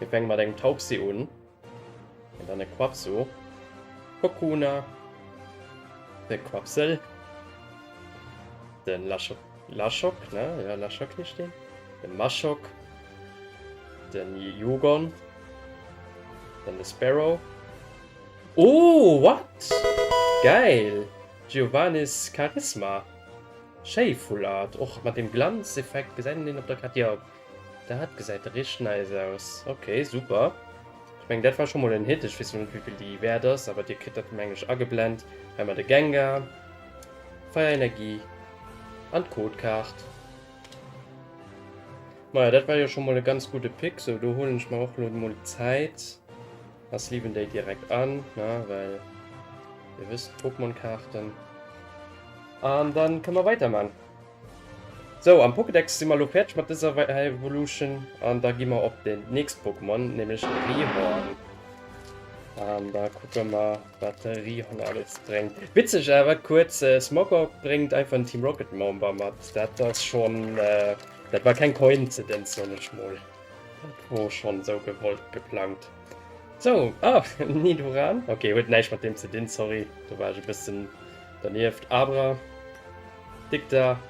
Mir fänke mat engem Taubsi un. An dann e Quapsu. Kokuna. De Quapsel. Den Laschok. Laschok, ne? Ja, Laschok heescht deen. De Maschok. Den Jugon. Dann de Sparrow. Oh, what? Geil! Giovannis Charisma. Schéi Full Art, och mat dem Glanzeffekt. Gesäit een deen op der Kaart? Jo, dat gesäit richteg nice aus. Ok, super. Ech mengen dat war scho mol en Hit. Ech weess lo net wéivill déi wäert ass, awer dir kritt dat meng ech ageblent. Hei mat de Gengar, Feierenergie an d'Codekaart. Maja, dat war jo scho mol e ganz gudde Pick. Sou, do huelen ech mer och lo mol Zäit. A sleeven déi direkt an, ne, well dir wësst, Pokémon-Kaarten. An dann kënne mer weiderman. Sou, am Pokédex si mer elo fäerdeg mat dëser Evolution an da gi mer op den nächst Pokémon, nämlech Rihorn. An da kucke mer, wat de Rihorn alles bréngt. Witzeg awer, kuerz, Smogock bréngt einfach en Team Rocket Member mat. Dat ass schonn, dat war keng Coincidence, soen ech mol. Dat wor schonn sou gewollt geplangt. Sou, ah, Nidoran. Ok, huet näischt mat deem ze dinn, sorry, do war ech e bëssen dernieft. Abra, Dicta,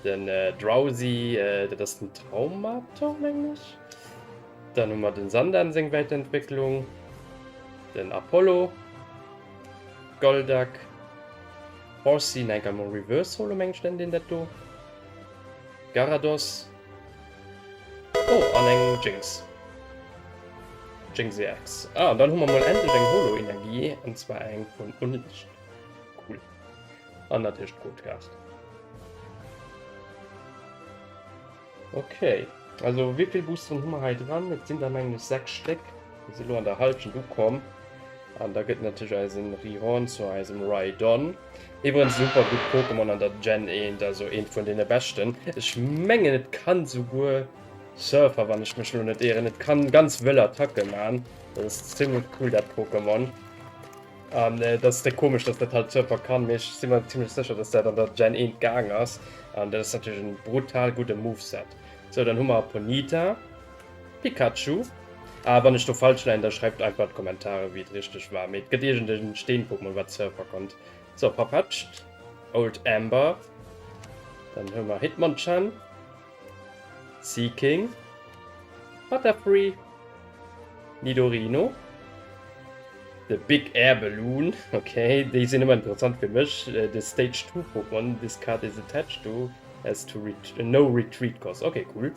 den Drowzee, dat ass den Traumator, mengen ech. Dann hu mer den Sandan seng Wäiterentwécklung, den Apollo, Golduck, Horsea, enk emol Reverse Holo, mengen ech nennen deen dat do, Garados, Oh, an eng Jinx. Jinx EX. Ah, dann hu mer mol endlech eng Holo-Energie, an zwar eng vun Unlicht. Cool. An natierlech d'Codekaart. Okay, also wéi vill Boosteren hu mer hei dran? Et sinn der mengen ech 6 Stéck. Mir si lo an der Halschent ukomm. An da gëtt natierlech eisen Rihorn zu eisem Rhydon. Iwwerens super gutt Pokémon an der Gen 1, also eent vun deene beschten. Ech mengen et kann souguer Surfer, wann ech mech lo net ieren. Et kann ganz wëll Attacke man. Dat ass zimmlech cool dat Pokémon. An äh, dat ass déck komesch, dass dat halt Surfer kann, mee ech si mer zimmlech sécher, dass dat an der Gen 1 gaang ass. An dat ass natierlech en brutal gudde Moveset. Sou, dann hu mer Ponita, Pikachu. Ah, wann ech do falsch leien, da schreift einfach an d'Kommentare wéi et richteg war. Mee et gëtt iergend en Steen-Pokémon wat Surfer konnt. So, Farfetch'd, Old Amber, dann hu mer Hitmonchan, Seaking, Butterfree, Nidorino, de Big Air Balloon, okay, déi sinn ëmmer interessant fir mech, de Stage 2 Pokémon, this card is attached to has to ret no retreat cost, okay, cool.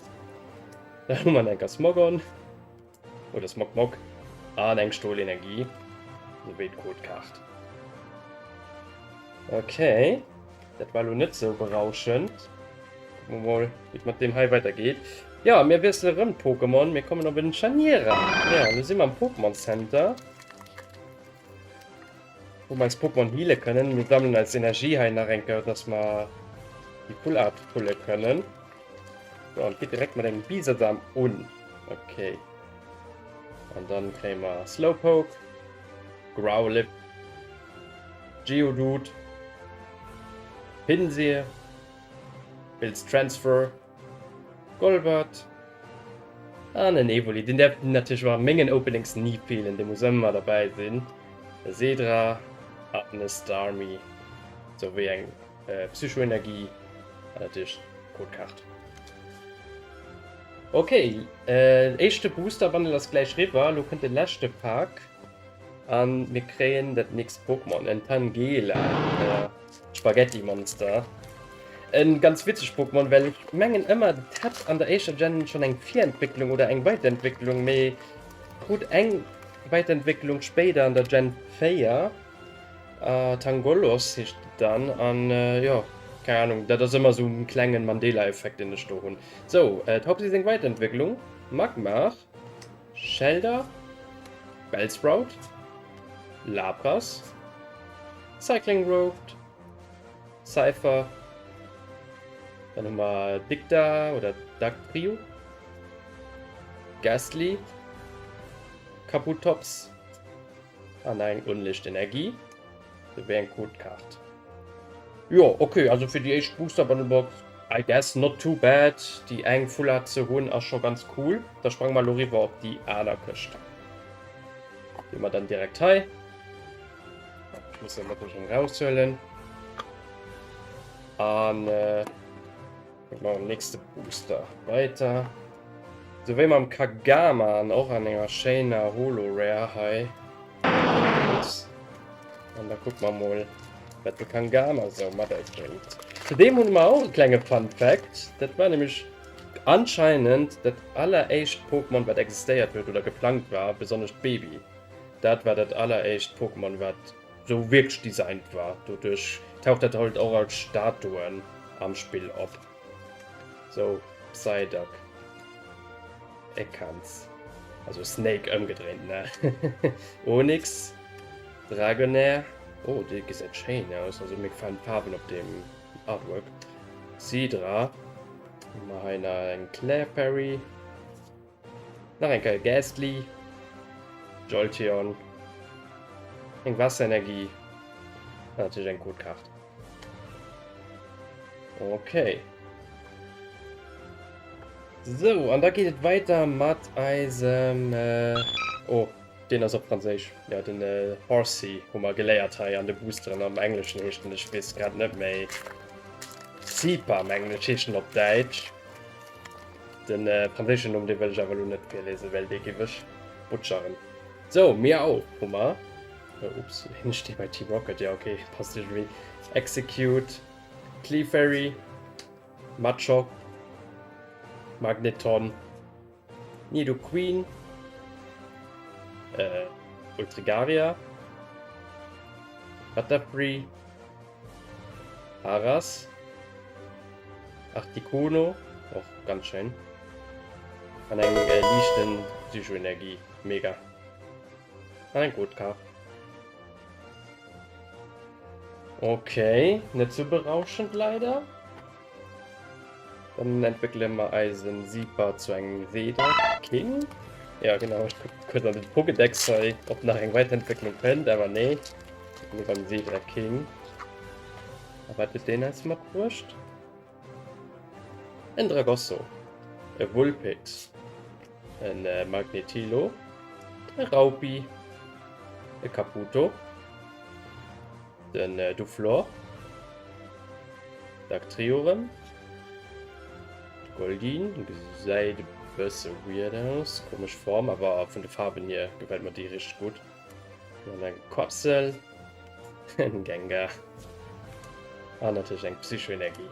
Dann hu mer enker Smogon oder Smogmog an eng Stolenergie souwéi d'Codekaart. Okay, dat war lo net sou berauschend. Kucke mer mol, wéi et mat deem hei weidergeet. Ja, mir wiessele rëm d'Pokémon. Mir kommen op en Chaniera. Ja, lo si mer am Pokémon Center. Wou mer eis Pokémon heale kënnen. Mir sammelen eis Energie hei nach eng Kéier, dass mer déi Full Art pulle kënnen. So, an geet direkt mat engem Bisasam un. Okay. An dann kréie mer Slowpoke, Growlithe, Geodude, Pinsir. Bill's Transfer, Golbat an en Evoli. Deen däerf natierlech och a mengen Openings ni feelen, dee muss ëmmer derbäi sinn. E Sedra an e Starmie, souwéi eng Psychoenergie an natierlech d'Codekaart. Ok, éischte Booster Bundle ass gläich riwwer, elo kënnt de leschte Pak an mir kréien dat nächst Pokémon, en Tangela. Spaghetti Monster. En ganz witzeg Pokémon, well ech mengen ëmmer et hätt an der éischter Gen schon eng Virentwécklung oder eng Weiterentwécklung, mee krut eng Weiterentwécklung spéider an der Gen 4, Tangolos heescht et dann, an jo, keng Ahnung, dat ass ëmmer sou en klengen Mandela-Effekt deen ech do hunn. Sou, d'Hauptsi seng Weiterentwécklung, Magmar, Shellder, Bellsprout, Lapras, Cycling Road, Cypher, dann hu mer Dicta oder Dugtrio, Gastly, Kabutops an eng Unlichtenergie souwéi eng Codekaart. Jo ok, also fir déi éischt Booster Bundle Box I guess not too bad. Déi eng Full Art ze hunn ass scho ganz cool. Da sprange mer elo riwwer op déi aner Këscht. Déi mer dann direkt hei. Ech muss se natierlech erëm raushuelen. An äh, mam nächste Booster weiter. Souwéi mam Kagama an och an enger schéiner Holo Rare hei. An da kucke mer mol, wat de Kangama sou mat eis bréngt. Zu deem hunn mer och e klenge Fun Fact. Dat war nämlech anscheinend dat alleréischt Pokémon, wat existéiert huet oder geplangt war, besonnesch d'Baby. Dat war dat alleréischt Pokémon, wat sou wierklech designt war. Doduerch taucht dat halt och als Statuen am Spill op. Sou, Psyduck. Ekans. Also Snake ëmgedréint, ne? Onix, Dragonair. Oh, dee gesäit schéin aus. Also mir gefalen d'Faarwen op deem Artwork. Seadra. Hu mer hei nach eng Clefairy. Nach eng Kéier Gastly. Jolteon. Eng Wasserenergie. An natierlech eng Codekaart. Okay. Sou, an da geet et weiter mat eisem... Äh, oh, deen ass op Franséisch. Ja, den äh, Horsey hu mer geléiert hei an de Boosteren. Am Engleschen heescht en, ech weess grad net méi. Seeper mengen ech heescht en op Däitsch. Den äh, franséischen Numm, dee wëll ech awer elo net virlesen, well dee géif ech butcheren. Sou, Miau hu mer. Äh, ups, hien steet bei Team Rocket, ja okay, passt irgendwie. Execute, Clefairy, Machop, Magneton, Nidoqueen, äh, Ultrigaria, Butterfree, Paras, Articuno, och ganz schéin, an eng äh, liichten Psychoenergie, mega. An eng Codekaart. Okay, net sou berauschend leider. Dann entwéckele mer eisen Seeper zu engem Seedraking. Ja genau, ech kuck kuerz an den Pokédex hei, ob nach eng Weiterentwécklung kënnt, awer nee. Mir beim Seedraking. A wat huet deen eis matbruecht? En Dragosso, e Vulpix, en Magnetilo, e Raupi, e Caputo, den Duflor, Dugtrio rëm, Goldeen, gesäit e bësse weird aus, komesch Form, awer vun de Faarwen hier gefält mer déi richteg gutt. An eng Quassel, en Gengar an natierlech eng Psychoenergie.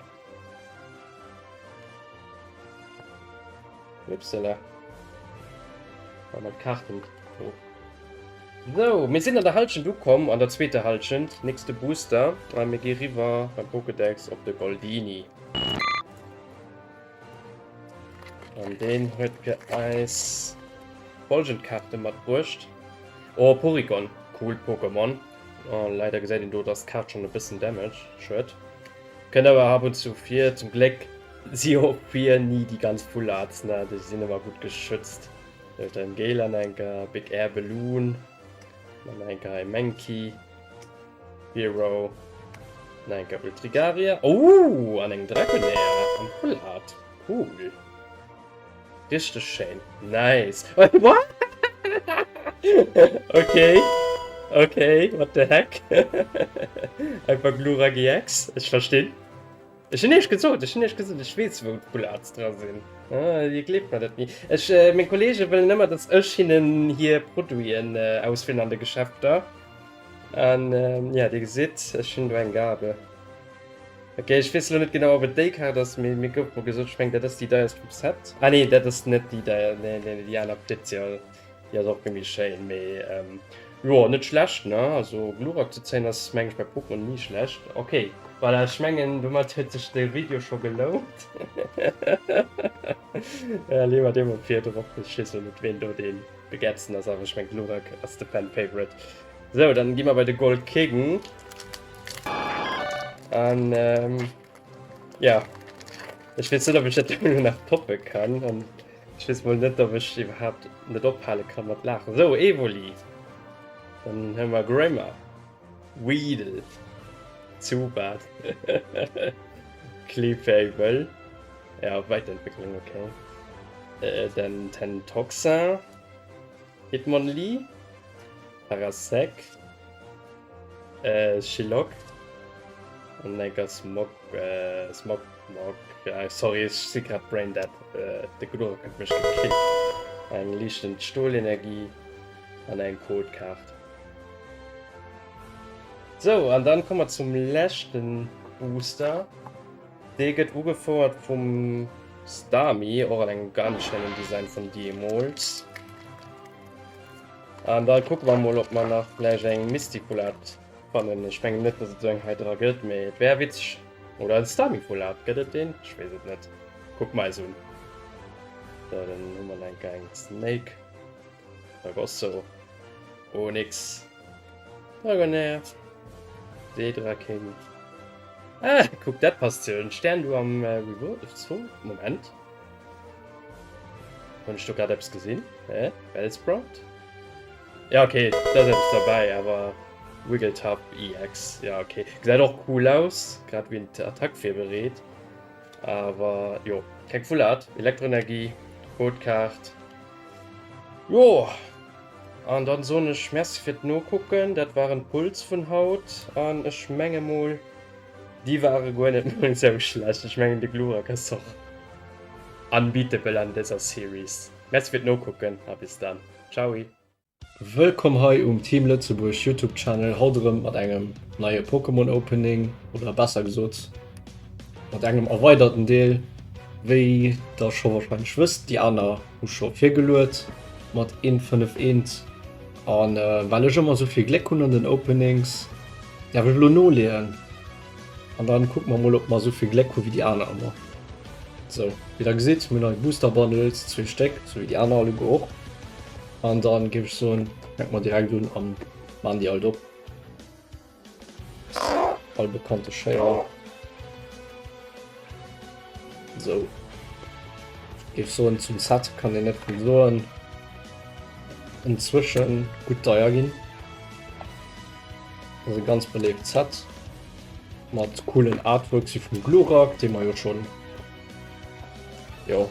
Upsala. War mat Kaarten of. Sou, mir sinn an der Halschent ukomm, an der zweeter Halschent. Nächste Booster. A mir gi riwwer beim Pokédex op de Goldini. An deen huet fir eis folgend Kaarte matbruecht. Oh, Porygon, coolt Pokémon. Oh, leider gesäit een do, dass d'Kaart schon e bëssen Damage huet. Kënnt awer ab und zu vir. Zum Gléck si och vir ni déi ganz Full Arts, ne? Déi sinn ëmmer gutt geschützt. Den Galar enker, Big Air Balloon, dann enker hei Mankey, Hero. Nach eng Kéier Ultrigaria. Oh, an eng Dragonair am Full Art. Cool. Richteg schéin. Nice. What? Okay. Okay, what the heck? Einfach Glurak EX. Ech verstinn. Ech hunn iech gesot, ech hunn iech gesot, ech weess wou d'Full Arts dra sinn. Ah, dir gleeft mer dat ni. Ech, äh, meng Kollege wëllen ëmmer, dass ech hinnen hir Produiten äh, auswielen an de Geschäfter. An ähm, ja, dir gesitt, ech hunn do eng Gabe. Okay, ech weess elo net genau, ob et déi Kaart ass, mee mir gouf mol gesot, ech mengen, dat ass déi deierst vum Set. Ah nee, dat ass net déi deier, nee, nee, déi aner Blitz, jo, déi ass och méi schéin, mee ähm, jo, net schlecht, ne? Also Glurak ze zéien ass, meng ech, bei Pokémon ni schlecht. Okay, voilà, ech mengen, domat huet sech de Video scho gelount. Ja, leeë mer dee mol vir drop. Ech weess elo net, ween do dee begehrtsten ass, awer ech mengen, Glurak ass de Fan Favorite. Sou, dann gi mer bei de Gold King. An ähm, ja. Ech weess net, ob ech dat elo nach toppe kann. An ech weess mol net, ob ech iwwerhaapt net ophale kann mat laachen. Sou, Evoli. Dann hu mer Grimer. Weedle. Zubat. Clefable. Ja, Weiterentwicklung, okay. Äh, dann Tentoxin. Hitmonlee, Parasect, Shilok an enker Smog, Smogmog, sorry ech si grad brain dead, de Glurak huet mech gekillt. Eng liichtend Stolenergie an eng Codekaart. Sou, an dann komme mer zum leschten Booster. Dee gëtt ugefouert vum Starmie, och an engem ganz schéinen Design vun deemools. An da kucke mer mol, ob mer nach vläicht eng Misty Full Art fannen. Ech mengen net, dass et esou eng hei dra gëtt, mee et wär witzeg. Oder en Starmie Full Art, gëtt et deen? Ech weess et net. Kucke mer eis un. So, dann hu mer nach eng Snake. Rosso. Onix. Dragonair. Seedraking. Ah, kuck, dat passt jo. En Stern du am äh, Revolt Zoo. Moment. Hunn ech do grad eppes gesinn? Hä? Bellsprout? Ja, okay, da ass eppes derbäi, awer Wigglytuff EX. Ja, okay. Gesäit och cool aus, grad wéi en d'Attack virbereet. Awer jo, keng Full Art, Elektroenergie, Codekaart. Jo, an dann soen ech Merci fir d'Nokucken. Dat waren d'Pulls vun haut an ech menge mol, déi ware guer net mol esou schlecht. Ech mengen de Glurak ass och unbeatable an dëser Series. Merci fir d'Nokucken a bis dann. Ciaoi. Wëllkomm hei um Team Lëtzebuerg Youtube Channel, haut erëm mat engem neie Pokémon Opening oder besser gesot mat engem erweiderten Deel. Wéi der scho wahrscheinlech wësst, déi aner hu scho virgeluet mat 1 5 1 an well ech ëmmer esou vill Gléck hunn an den Openings, däerf ech elo noleeën an dann kucke mer mol ob mer esou vill Gléck hu wéi déi aner ëmmer. Sou, wéi der gesitt, mir hunn nei Booster Bundles, zwee Stéck, sou wéi déi aner alleguer och. An dann géif ech soen, fänke mer direkt un an maan déi alt op. All bekannte Schéier. Sou. Géif soen, zum Set kann een net vill soen. Inzwischen gutt deier ginn. Das ass e ganz beléift Set. Mat coolen Artworks wie vum Glurak, dee mer jo schon, jo,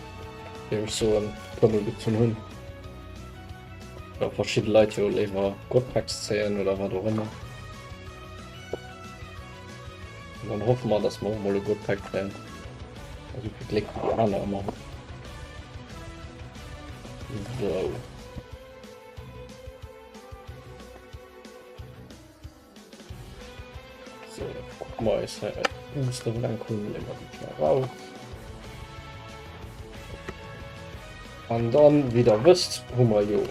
géif ech soen, e puer mol gezunn hunn. Ja, verschidde Leit jo léiwer Godpacks zéien oder wat och ëmmer. An dann hoffe mer, dass mer och mol e Godpack kréien. A sou vill Gléck wéi déi aner ëmmer hunn. Sou. So, kucke mer eis hei eis Boosteren an kucken déi mer schnell raus. An dann, wéi der wësst, hu mer jo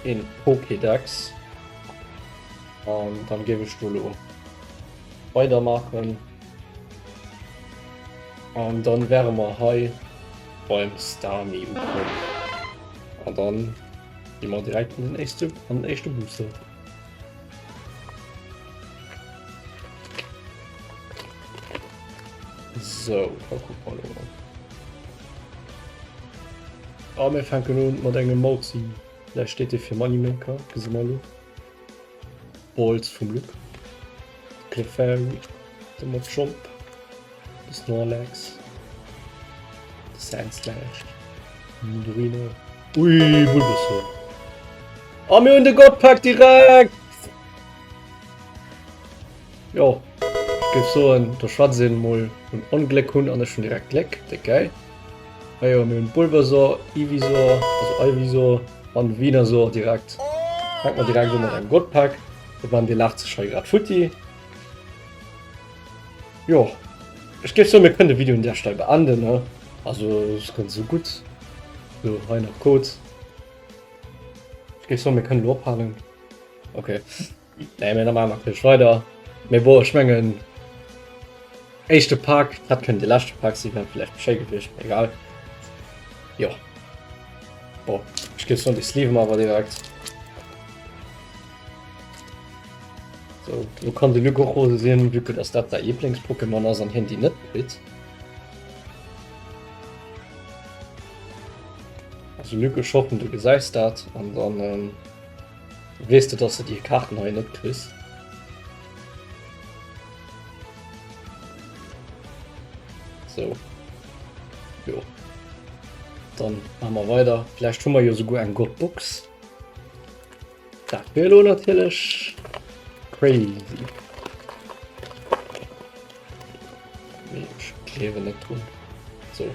een Pokédex. An dann géif ech do lo weidermaachen. An dann wäre mer hei beim Starmie ukomm. An dann gi mer direkt an den éischte, an den éischte Booster. So, da kucke mer elo mol. A mir fänken un mat engem Mauzi. Vläicht steet dee fir Moneymaker, gesi mer elo. Balls vum Luc. Clefairy. De Machop, de Snorlax, de Sandslash, Nidorino. Ui, Bulbasaur. A mir hunn de God Pack direkt! Jo, ech géif soen, do schwätzt een mol vun Ongléck hunn an ech hunn direkt Gléck. Déck gäil. Majo, mir hunn Bulbasaur, Ivysaur, also Ivysaur an Venusaur direkt. Fänkt mer direkt u mat engem God Pack. De Ben, dee laacht sech hei grad futti. Jo, ech géif soen, mir kënnen de Video un där Stell beenden, ne? Also, ass ganz esou gutt. Sou, hei nach Code. Ech géif soen, mir kënnen elo ophalen. Okay. Nee, mir maachen natierlech weider. Mee bon, ech mengen, éischte Pak, dat kënnt de leschte Pak sinn, wär vläicht méi schéi gewiescht, mee egal. Jo. Bon, ech géif soen, déi sleeve mer awer direkt. So, lo kann de Luc och rose sinn, vue que dass dat säi Lieblings-Pokémon ass an hien déi net kritt. Also Luc, ech hoffen, du gesäis dat an dann ähm, weess de, dass de déi Kaarten hei net kriss. So. Jo. Dann maache mer weider. Vläicht hu mer jo souguer eng Godbox. Dat wier elo natierlech crazy. Mee ech gleewen net drun. So,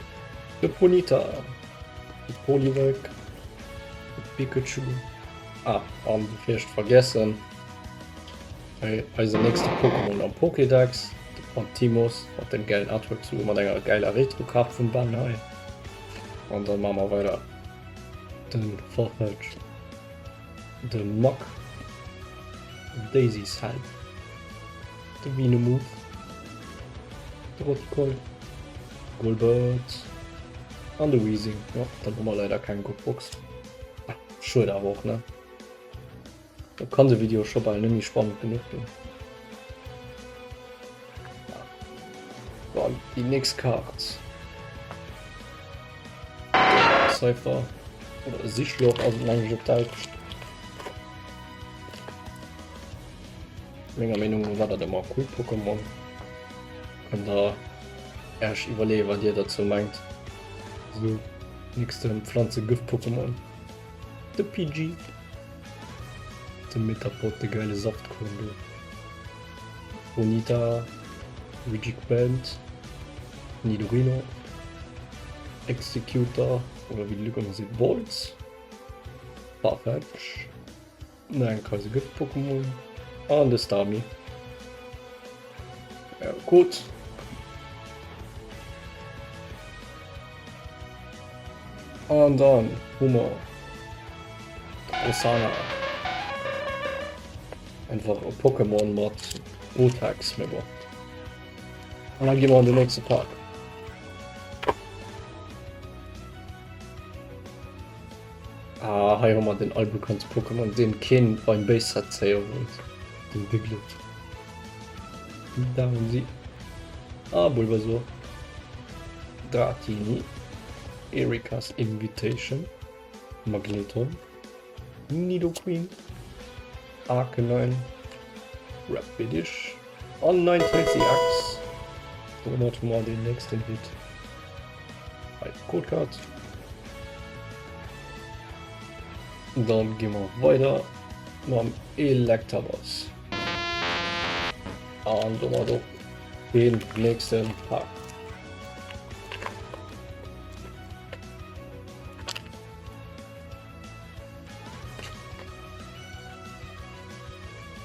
de Ponita, de Poliwag, de Pikachu. Ah, an bevir ech et vergessen, hei eisen nächste Pokémon am Pokédex, de Pantimos mat dem gäilen Artwork, souguer mat enger gäiler Retro-Kaart vum Ben hei. An dann maache mer weider den Farfetch. De Muk, Daisy's Help, de Venomoth, de Roticoil, Golbert an de Weezing. Jo, dann hu mer leider keng gutt Box. Schued awer och, ne? Do kann de Video scho bal net méi spannend genuch ginn. Dann déi nächst Kaart. Cypher oder Sichloch ass et mengen ech op Däitsch. Menger Meenung no war dat ëmmer cool Pokémon. Kënnt der Äech iwwerleeën wat dir dozou mengt. Sou, nächste Pflanze-Gëft-Pokémon, de Pidgey. De Metapod, de geile Saftkorn do. Bonita, Regiquant, Nidorino, Executor oder wéi de Luc ëmmer seet Boltz, Farfetch, nach eng Keise Gëft-Pokémon an de Starmie. Ja, gutt. An dann hu mer Rossana. Einfach e Pokémon mat Gotax, mee bon. An dann gi mer an den nächste Park. Ah, hei hu mer den albekannte Pokémon, deen keen beim Base Set zéie wollt. Den Diglett. Da hunn si. Ah, Bulbasaur. Dratini. Erika's Invitation. Magneton. Nidoqueen, Arcanine, Rapidish an Ninetales EX. Domat hu mer den nächsten Hit. Hei d'Codecard. Dann gi mer weider mam Electabuzz. An domat och den nächsten Pak.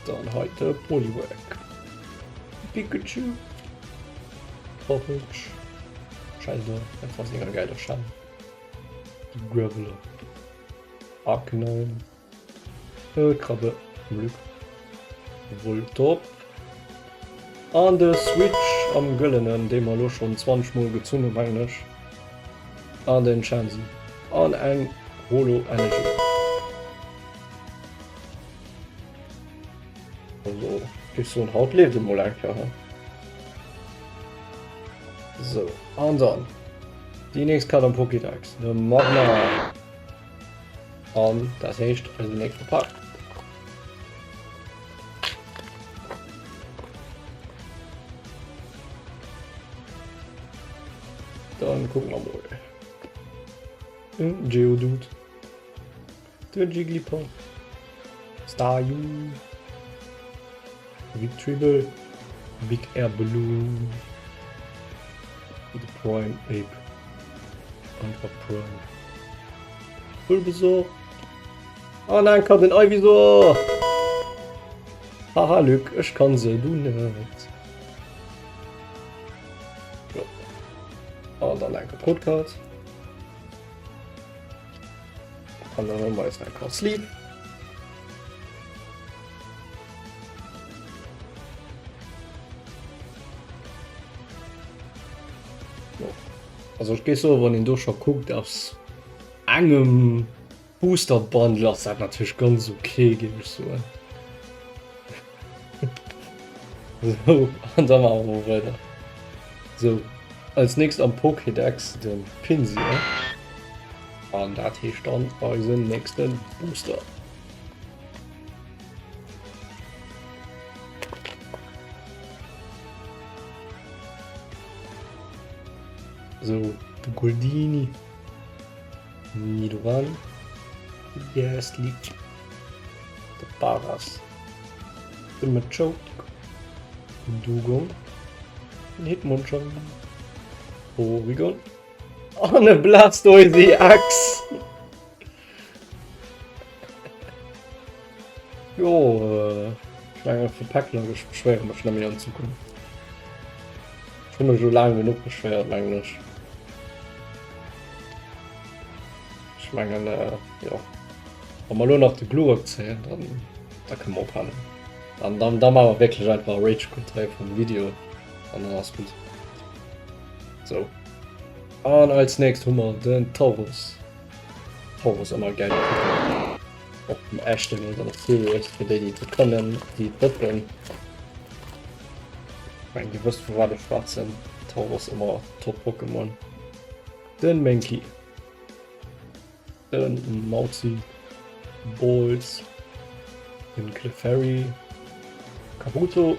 Dann hei de Poliwag. Pikachu. Farfetch. Scheiße, einfach senger geiler Schall. Graveler. Arcanine. Äh, Krabbe. Glück. Voltorb. An de Switch am Gëllenen, dee mer elo schonn 20 mol gezunn hunn, mengen ech. An den Chansey. An eng Holo Energy. Also, géif soen, haut leeft et mol eng Kéier, he? Sou, an dann déi nächst Kaart am Pokédex, de Magmar. An dat heescht eisen nächste Pak. Dann kucke mer mol. Den Geodude. Den Jigglypuff. Staryu. Victreebel. Big Air Balloon. The Prime Ape. Einfach Prime. Bulbasaur. An eng Karte den Ivysaur. Haha Luc, ech kann se, du net. Jo. An dann eng Code Card. An dann hu mer eis eng Card Sleep. Jo. Also ech géif soen, wann een do scho kuckt aus engem Booster Bundle ass dat natierlech ganz ok, géif ech soen. Sou, an da maache mer weider. Sou, als nächst am Pokédex de Pinsir. An dat heescht dann eisen nächsten Booster. Sou, de Goldini. Nidoran, Gastly, de Paras, de Machoke, den Dugong, den Hitmonchan, Porygon an e Blastoise EX. Jo, ech mengen fir Päckler, ech beschwéiere mech net méi an Zukunft. Ech hunn mech elo laang genuch beschwéiert, mengen ech. Ech mengen, jo, wa mer elo nach de Glurak zéien, dann da kënne mer ophalen. Dann, dann, da maache mer wierklech einfach e Rage Quit hei vum Video an dann ass gutt. Sou, an als nächst hu mer den Tauros. Tauros ëmmer e gäile Pokémon. Och den echten oder den Sirius, fir déi, déi et kënnen, déi et wëssen. Ech mengen, Dir wësst, vu wat ech schwätzen. Tauros ëmmer top Pokémon. Den Mankey. Den Mauzi. Balls. Den Clefairy. Kabuto.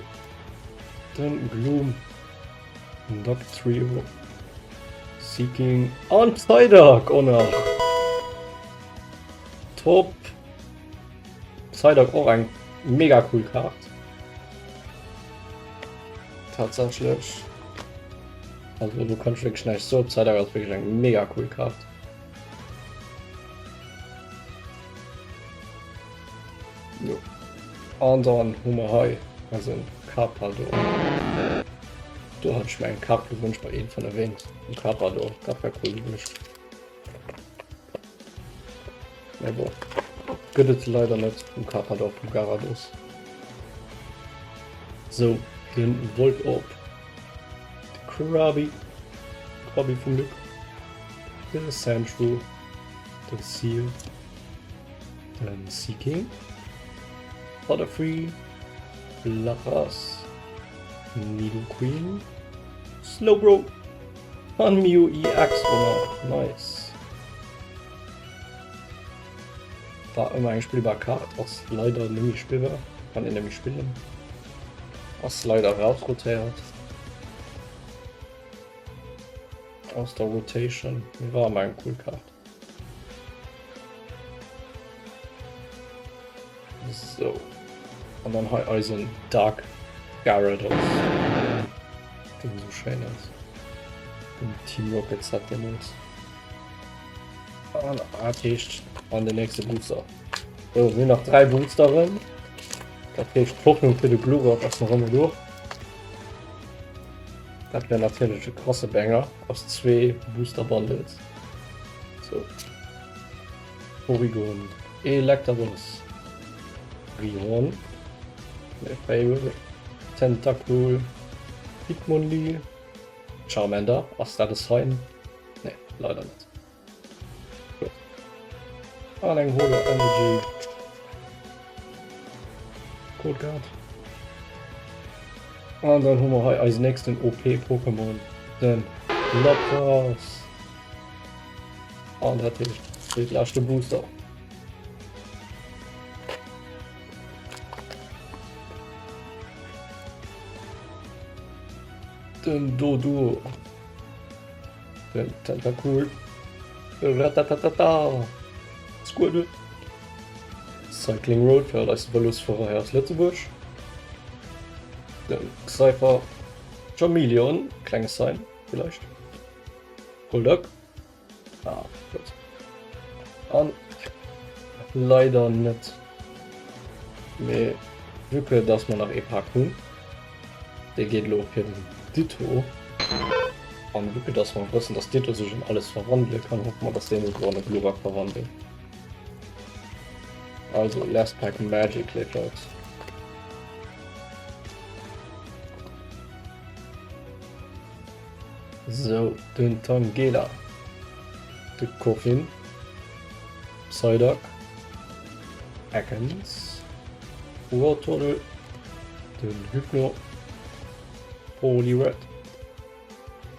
Den Gloom. Den Dugtrio. Seeking an Psyduck och nach. Top. Psyduck och eng mega cool Kaart. Tatsächlech. Also do kann ich wirklich näischt soen. Psyduck ass wirklich eng mega cool Kaart. Jo. An dann hu mer hei eisen Karpador. Do hat ech mir eng Kaart gewënscht bei een vun erwähnt. En Karpador, dat wär cool gewiescht. Mee bon, gëtt et leider net um Karpador vum Garados. Sou, den Voltorb, de Krabby, Krabby vum Luc, de Sandshrew, de Seal, Den Sea King, Butterfree, Lapras, Nidoqueen, Slowbro an Mew EX och nach. Nice. War ëmmer eng spillbar Kaart, ass leider nemmi spillbar, kann een nemmi spillen. Ass leider rausrotéiert aus der Rotation, mee war ëmmer eng cool Kaart. So. An dann hei eisen Dark Gyarados. Den so schéin ass. Den Team Rocket Set deemools. An dat heescht an den nächste Booster. So, mir hunn nach 3 Boosteren. Dat heescht d'Hoffnung fir de Glurak ass nach ëmmer do. Dat wär natierlech e krasse Banger aus zwee Booster Bundles. So. Porygon, Electabuzz, Rihorn, Clefable, Tentacool, Hitmonlee, Charmander, ass dat e Sign? Nee, leider net. An eng Holo Energy. Code Card. An dann hu mer hei eisen nächsten OP-Pokémon, den Lapras. An dat heescht, de leschte Booster. Den Doduo. Den Tentacool. Ratatata. Squirtle. Cycling Road fir all eis Vëlosfuerer hei aus Lëtzebuerg. Den Cypher. Charmeleon, klenge Sign vielleicht. Golduck. Ah, gut. An leider net. Mee vu que dass mer nach ee Pak hunn, dee geet elo fir den Ditto. An vu que dass mer wëssen, dass Ditto sech an alles verwandele kann, hoffe mer, dass dee sech elo an e Glurak verwandelt. Also last pack magic, léif Leit. Sou, den Tangela, de Koffin, Psyduck, Ekans, Wartortle, den Hypno, Poliwrath,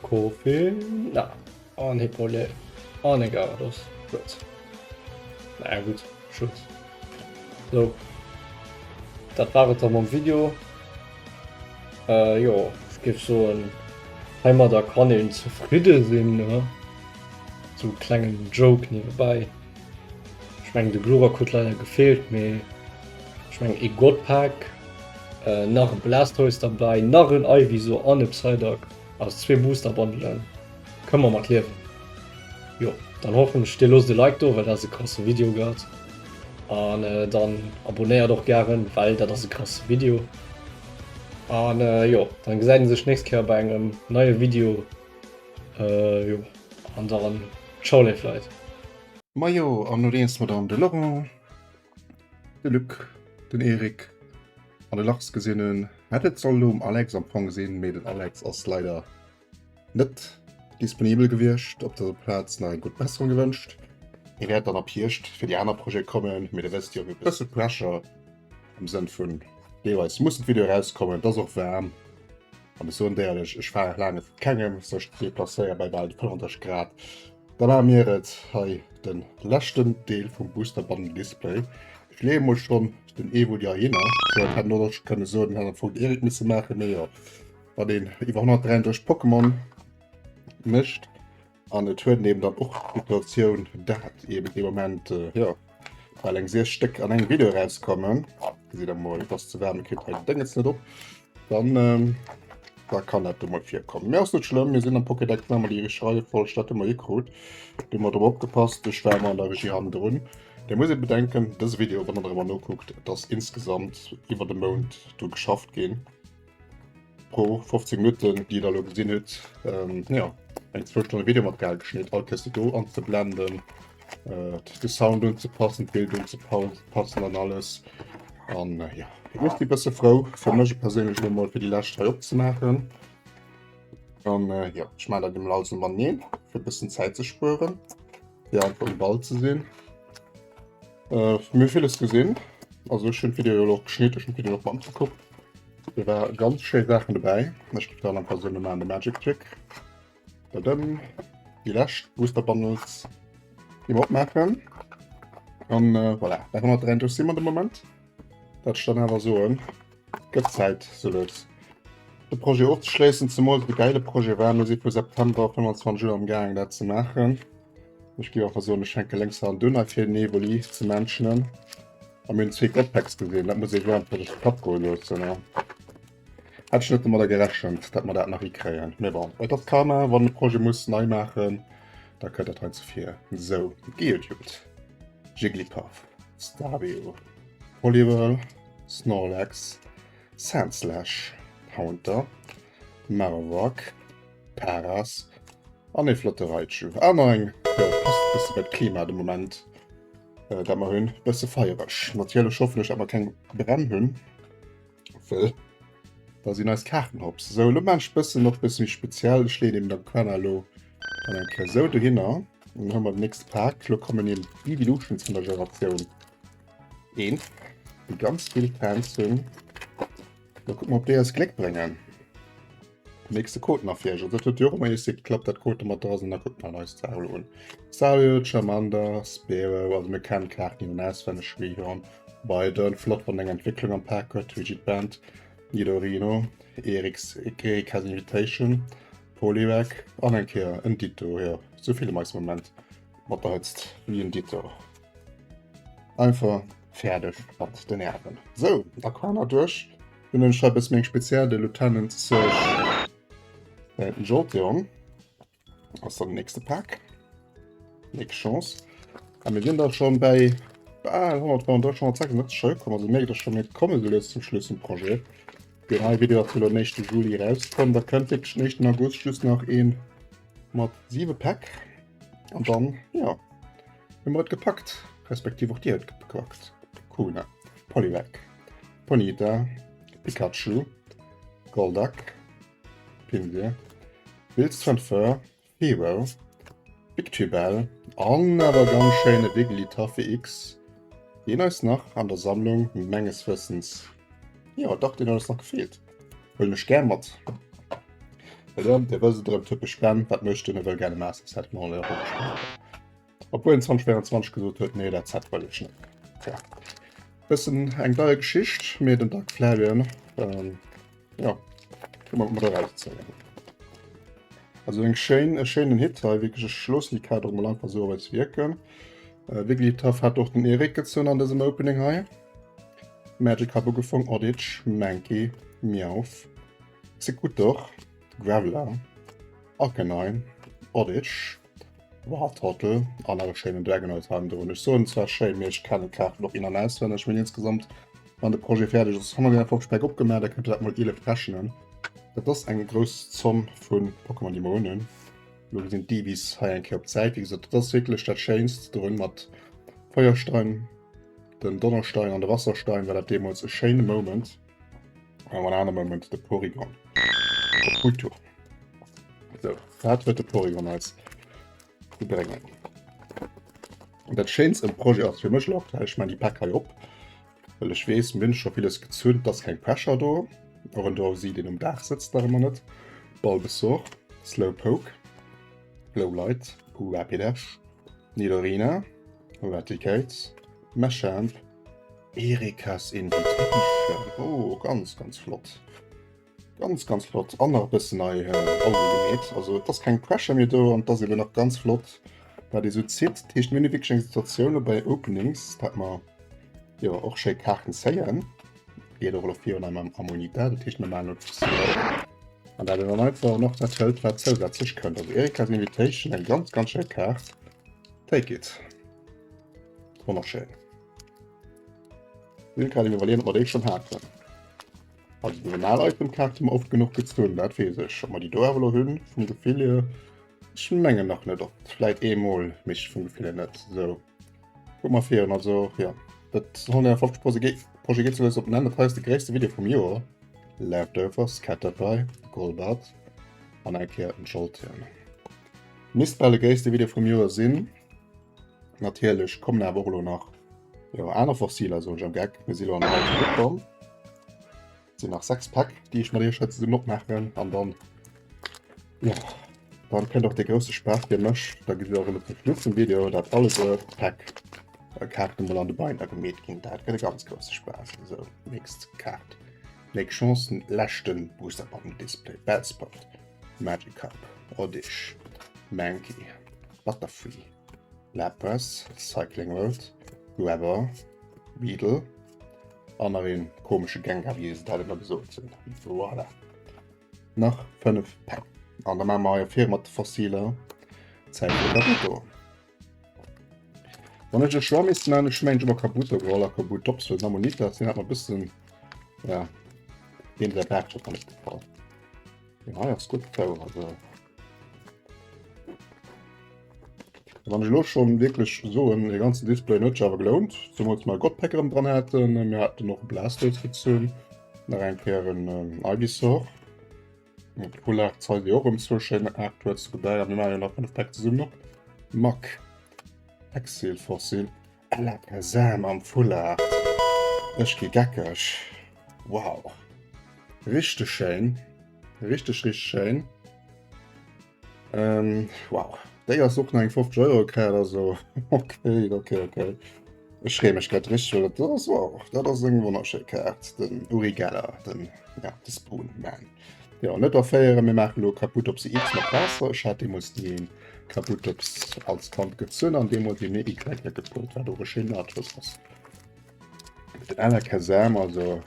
Koffin, na, an Hippowdon an e Gyarados. Gutt. Naja gutt, schued. Sou, dat war et da mam Video. Äh, jo, ech géif soen, heimadder kann een zefridde sinn, ne? Sou e klengen Joke niewebäi. Ech mengen, de Glurak huet leider gefeelt, mee ech mengen ee God Pack, äh, nach e Blastoise derbäi, nach en Ivysaur an e Psyduck, also zwee Booster Bundelen. Kënne mer mat liewen. Jo, dann hoffen ech dir loosst e Like do, well dat ass e krasse Video gëtt. An äh, dann abonnéiert och gären, well dat ass e krasse Video. An äh, jo, dann gesäit een sech nächst Kéier bei engem neie Video. Äh, jo, an dann ciao léif Leit. Majo, an nodeems mer dann de Laurent, de Luc, den Eric an de Lars gesinn hunn, hätt et soll elo um Alex am Fong sinn, mee den Alex ass leider net disponibel gewiescht. Op dëser Plaz nach eng gutt Besserung gewënscht. Hie wäert dann ab Hierscht fir déi aner Projete kommen, mee der wësst jo, e bësse Pressure am Sënn vun deelweis muss d'Video erauskommen, et ass och waarm an ech soen d'éierlech, ech war laang net kengem sech deplacéiere bei bal 35 Grad. Da maache mir et hei de leschten Deel vum Booster Bundle Display. Ech leeë mol schonn den Evodia hinner, sou dat hätt en och scho kënne soen, den hätt am Fong den Eric misse maachen, mee jo. Wann een iwwer 133 Pokémon mécht an et huet eben dann och d'Situatioun, dat eben dee Moment äh, ja, well eng 6 Stéck an engem Video rauskommen, gesitt der mol, et ass ze waarm, kritt hei den Déngens net op, dann ähm, da kann dat do mol virkommen. Mee ass net schlëmm, mir sinn am Pokédex nach emol déi richteg Reiefolg, dat hu mer hikrut. Do hu mer drop opgepasst, ech war emmer an der Regie hannendrun. Dir muss ee bedenken, dëse Video, wann der der emmer nokuckt, et ass insgesamt iwwer e Mount dru geschafft ginn. Pro 15 Minutten, déi der elo gesinn hutt, ähm, ja, eng 12 Stonne Videomaterial geschnitten, all Këste do anzeblenden, äh, de Sound unzepassen, d'Bild unzepassen an alles. An äh, ja, ich muss e bësse frou fir mech perséinlech elo mol fir déi lescht hei opzemaachen. An äh, ja, ich maachen dat emol alles mateneen, fir e bëssen Zäit ze spueren, fir einfach um Ball ze sinn. Äh, mir villes gesinn. Also ech hunn d'Video jo och geschnitten, ech hunn d'Video och mat gekuckt. Do war ganz schéi Saachen dobäi. Ech gif dann einfach soen, mir maachen de Magic Trick. Tadam. Déi lescht Booster Bundles, déi mer opmaachen. An äh, voilà, bei 133 si mer de Moment. Dat ech dann awer soen, gëtt Zäit, sou lues de Projet ofzeschléissen, zemools et e gäile Projet war. Mir si vu September 25 un am gaang dat ze maachen. Ech géif einfach soen, ech hänke lénks han dunn hei fir den Evoli ze mentionen. A mir hunn zwee Godpacks gesinn, dat muss ee jo einfach duerch de Kapp goe loossen. Ne? Hätt ech net domadder gerechent, dat mer dat nach hikréien. Mee bon, et ass Karma, wann e Projet muss nei maachen, da kënnt dat hei ze vir. Sou, Geodude, Jigglypuff, Staryu, Poliwhirl, Snorlax, Sandslash, Haunter, Marowak, Paras an ee flotte Raichu. An nach eng, jo, passt e bësse bei d'Klima de Moment, äh, dat mer hunn, bësse feiereg. Natierlech hoffen ech, dat mer keng Bränn hunn, wëll da sinn eis Kaarten hops. Sou, elo maan ech bëssen och bësse méi speziell. Ech leeën eben dann d'Quenner elo dann eng Kéier sou dohinner. An dann hu mer den nächste Pak. Elo kommen eben d'Eeveelutions vun der Generatioun 1, déi ganz vill Fans hunn. Da kucke mer, ob déi eis Gléck bréngen. Nächste Code nach fir iech. Also dat huet jo och ëmmer iech geklappt, dat Code mat dra sinn. Da kuckt mer eis d'Saach elo un. Sario, Charmander, Spearow, also mir kennen d'Kaarten in- und auswenneg. Rihorn, Biden, flott wann eng Entwécklung am Pak huet, Rigid Band, Nidorino, Eric's Erika's Invitation, Poliwag an eng Kéier en Ditto. Jo, sou fille mer eis am Moment mat der Hëtzt wéi en Ditto. Einfach fäerdeg mat de Nerven. Sou, Aquana duerch. Dunn hunn ech hei e bësse meng speziell, de Lieutenant Surge, den Jolteon. Ass dann den nächste Pack. Nächst Chance. A mir sinn da schon bei bal 135, 136 Schei komm. Also merkt schon, mir kommen so lues zum Schluss zum Projet. Den hei Video ass den 1. Juli rauskommen. Da kënnt wirklich den 1. August just nach een mat 7 Päck. An dann, ja, hu mer et gepackt. Respektiv och dir huet gepackt. Cool, ne? Poliwag, Ponyta, Pikachu, Golduck, Pinsir, Wildstransfer, Hero, Victreebel an awer ganz schéine Wigglytuff EX, deen eis nach an der Sammlung menges Wëssens, jo dach, deen huet eis nach gefeelt. Huelen ech gär mat. Well jo, dir wësst et erëm, typesch Ben, wat mécht en? E wëll gär e Master Set mat 100 Euro spillen. Obwuel en 2024 gesot huet, nee, dat Set wëll ech net. Tja, bëssen eng deier Geschicht, mee den Dark Flareon, ähm, ja, kucke mer, ob mer do rauszéien. Also eng schéin, e schéinen Hit hei, wierklech. Ech loossen déi Kaart och mol einfach esou op eis wierken. Äh, Wigglytuff hat och den Erik gezunn an dësem Opening hei. Magikarp ugefong, Oddish, Mankey, Meowth, Exeggutor, Graveler, Arcanine, Oddish, Wartortle an awer schéinen Dragonoid hannendrun. Ech soen zwar schéin, mee ech kennen d'Kaarten och in an auswenneg. Mir hunn insgesamt, wann de Projet fäerdeg ass, 151 Päck opgemaach, da kënnt der dat mol 11 rechnen. Dat ass eng grouss Zomm vu Pokémon, déi mer hunn. Elo gesinn d'Eevees hei eng Kéier op d'Säit. Wéi gesot, dat ass wierklech dat Schéinst drun mat Feuerstein, den Donnerstein an de Wasserstein war dat deemools e schéine Moment. An en aner Moment, de Porygon. Kultur. So, wat huet de Porygon eis ze bréngen? Und dat Schéinst am Projet ass fir mech elo aktuell, ech man déi Päck hei op, well ech weess, mir hunn scho villes gezunn, et ass keng Pressure do, och en Drowsy, deen um Daach sëtzt, nach ëmmer net. Bulbasaur, Slowpoke, Glowlight, Rapidash, Nidorina, Raticate, Machamp, Erika's Invitation. Oh, ganz, ganz flott. Ganz, ganz flott. An nach e bëssen nei Auge gemeet. Also et ass keng Pressure méi do an et ass eben nach ganz flott, wat ee sou zitt. Dat heescht, mir hunn wierklech eng Situatioun elo bei Openings, dat mer jo och schéi Kaarten zéien. Geet och elo virun am Ammonita. Dat heescht, mir maachen elo d'Fossil op. An dat een dann einfach nach dat hëlt, wat zousätzlech kënnt. Also Erika's Invitation, eng ganz, ganz schéi Kaart. Take it. Wonnerschéin. Sinn grad iwwerleeën, ob mer déi schonn haten. Also déi normal Itemkaart hu mer oft genuch gezunn, dat weess ech. Ob mer déi do awer elo hunn, vum Gefill hier, ech mengen nach net. Op vläit eemol, mee ech vum Gefill hier net. Sou, kucke mer virun. Also jo, dat 150 Projet geet, Projet geet souguer op den Enn. Dat hei ass de gréisste Video vum Joer. Leftovers, Caterpie, Golbat an eng Kéier en Jolteon. Misst bal de gréisste Video vum Joer sinn. Natierlech kommen awer och elo nach jo, aner Fossiler, soen ech am Geck. Mir si lo an der Welt ukomm. Et sinn nach 6 Päck, déi ech mat iech hei zesummen opmaachen. An dann, ja, dann kënnt och de grousse Spaass fir mech. Da gesitt der och elo zum Schluss vum Video, dat alleguer d'Päck äh, Kaarten mol an de Binder gemeet ginn. Dat gëtt e ganz grousse Spaass. Esou, nächst Kaart. Nächst Chance, leschten Booster Button Display. Bellsprout, Magikarp, Oddish, Mankey, Butterfree, Lapras, Cycling Road, Grabber, Weedle an nach een komesche Gengar, wéi se dat ëmmer gesot hunn. Voilà. Nach 5 Päck. An da maache mer hei vir mat de Fossiler. Zäit fir Kabuto. Wann ech e Choix misst maachen, ech mengen ech ëmmer Kabuto geholl a Kabutops, well den Ammonitas, deen hat mer e bëssen, ja, deen säi Baart huet mer net gefall. Deen hei ass gutt zou, also. Wann ech elo schonn wierklech soen, dee ganzen Display huet sech awer gelount, zemools mer e Godpack erëm dran haten, mir haten och e Blastoise gezunn, nach eng Kéier en Ivysaur, Polar zeigt jo och erëm zwou schéin Artworks dobäi a mir maachen jo nach 5 Päck zesummen op. Mack, Exil Fossil, Alakazam am Full Art. Ech gi geckeg. Wow. Richteg schéin. Richteg, richteg schéin. Ähm, wow. Déi ass och nach eng 50 Euro Kaart, also okay, okay, okay. Ech freeë mech grad richteg, well dat ass wow, dat ass eng wonnerschéi Kaart. Den Uri Geller, den, ja, de Spoon Man. Jo, net erféieren, mir maachen elo Kabutops iX mat Waasser. Ech hat deemools ni een Kabutops als Kand gezunn an deemools ee mir Y gepullt, wat och e schéinen Artwork ass. Den Alakazam, also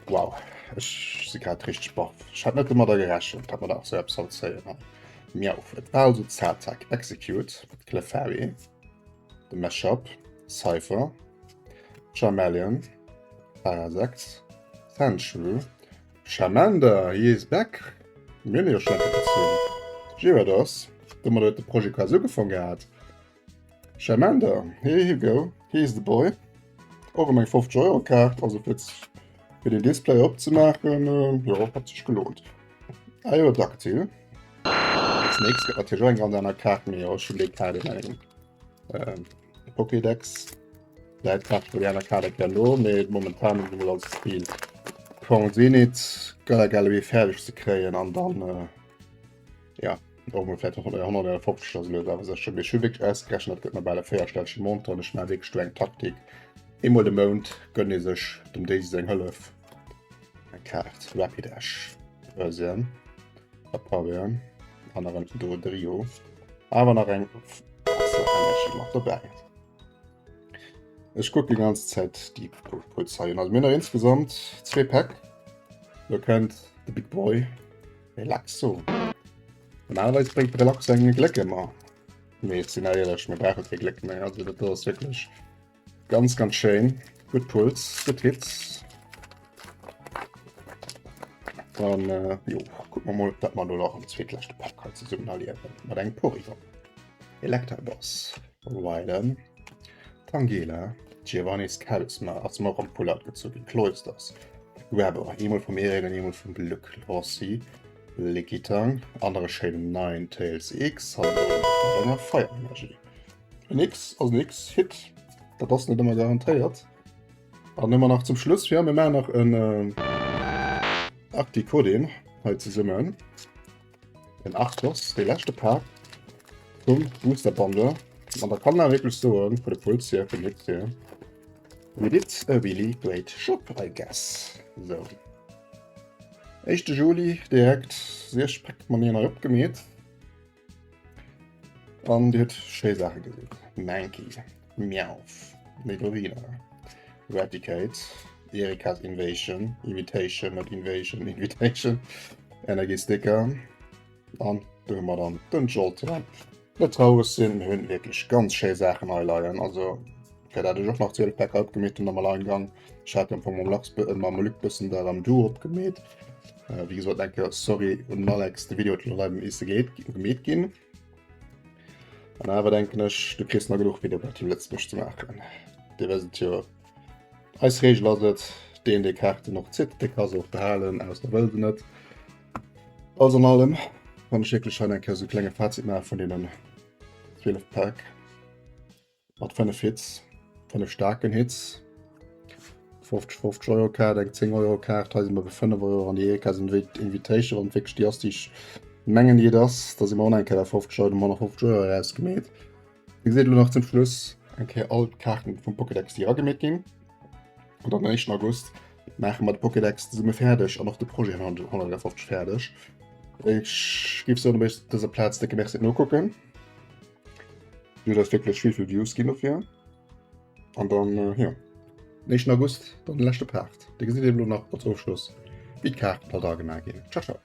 wow, ech si grad richteg baff. Ech hat net domadder gerechent, datt mer da och sou eppes haut zéien hei. Miau, et war also Zatak, Execute, Clefairy, de Mashup, Cypher, Charmeleon, Parasect, Sandshrew, Charmander, he is back! Mir hunn e jo schonn eng Kéier gezunn. Gyarados, domat huet de Projet quasi ugefaang gehat. Charmander, here you go, he is the boy. Och ëm eng 50 Euro Kaart, also fir fir den Display opzemaachen, jo, hat sech gelohnt. Aerodactyl. Als nächst gëtt natierlech och eng ganz aner Kaart, mee jo, ech hunn déi Kaart an engem Pokédex. Vläit kafe ech mer déi aner Kaart eng Kéier no, mee momentan hunn ech emol als Zil Crown Zenith Gala Gallery fäerdeg ze kréien an dann ja och mol vläicht 150 ass elo awer sécher. Mee ech hu wierklech ausgerechent, dat gëtt mer bal e véierstellege Montant an ech maache wierklech do eng Taktik. Eemol de Mount gënnt ee sech dem Daisy seng Hëllef eng Kaart Rapidash Persian Vaporeon an nach en Dodrio. Awer nach eng Energy mat dobäi. Ech kucken déi ganz Zäit déi Polizei un. Also mir hunn nach insgesamt zwee Päck. Lo kënnt de Big Boy Relaxo. Normalerweis bréngt Relaxo engem Gléck ëmmer. Mee ech sinn éierlech, mir brauche kee Gléck méi. Also dat do ass wierklech ganz, ganz schéin. Gutt Puls, gutt Hits. Dann äh, jo, kucke mer mol, wat mer do nach am zweetleschte Pak hei zesummen erliewen. Mat engem Porygon. Electabuzz. Wylan, Tangela, Giovannis Charisma ass mer och am Pullout gezu ginn, Cloisters, Grabber, eemol vum Erik an eemol vum Luc, Rossi, Lickitung, anere schéinen Ninetales X, hannendrun mat enger Feierenergie. En X ass en X, Hit, dat ass net ëmmer garantéiert. An ëmmer nach zum Schluss, jo, mir maachen nach en Artikodin hei zesummen. Den Arthos, dee leschte Pak vum Booster Bundle. An da kann man wierklech soen, vun de Puls hier, vum Hit hier, we did a really great job, I guess. So. 1. Juli direkt 6 Päck mat mir nei opgemeet. An Dir hutt schéi Saache gesinn. Mankey, Meowth, Nidorina, Raticate, Erika's Invasion, Invitation, net Invasion, Invitation, Energy Sticker an do hu mer dann den Jolteon. Net traureg sinn, mir hunn wierklech ganz schéi Saachen hei leien. Also fir dat ech och nach 12 Päck opgemeet hunn am Alleingang. Ech hat am Fong mam Lachs, mam Luc bëssen dat am Duo opgemeet. Äh, wéi gesot, eng Kéier sorry un den Alex, de Video huet lo leider misse gemeet ginn. An awer denken ech, du kriss nach genuch Video bei Team Lëtzebuerg ze maachen. Dir wësst et jo, eis Reegel ass et, deen dee Kaarten och zitt, dee ka se och behalen, ausser wëll se net. Alles an allem, wann ech wierklech hei eng Kéier esou e klenge Fazit maache vun deenen 12 Päck, Mat 5 Hits, 5 staarken Hits. 50, 50 Euro Kaart, eng 10 Euro Kaart, hei si mer bei 5 Euro an déi Erika sinn wéi d'Invitation, wann et wierklech déi ass, déi ech mengen, déi et ass, da si mer och nach eng Kéier bei 50 Euro, 150 Euro erausgemeet. Dir gesitt elo nach zum Schluss eng Kéier all d'Kaarten vum Pokédex, déi eragemeet ginn. An dann den 1. August maache mer de Pokédex zesumme fäerdeg an och de Projet 150 fäerdeg. Ech géif soen, op dëser Plaz décke Merci fir d'Nokucken. Du huet eis wierklech vill vill Views ginn dofir. An dann äh, ja. Den 1. August, dann den leschte Part. Dir gesitt eben lo nach als Ofschloss, wéi d'Kaarten halt agemaach ginn. Ciao, ciao.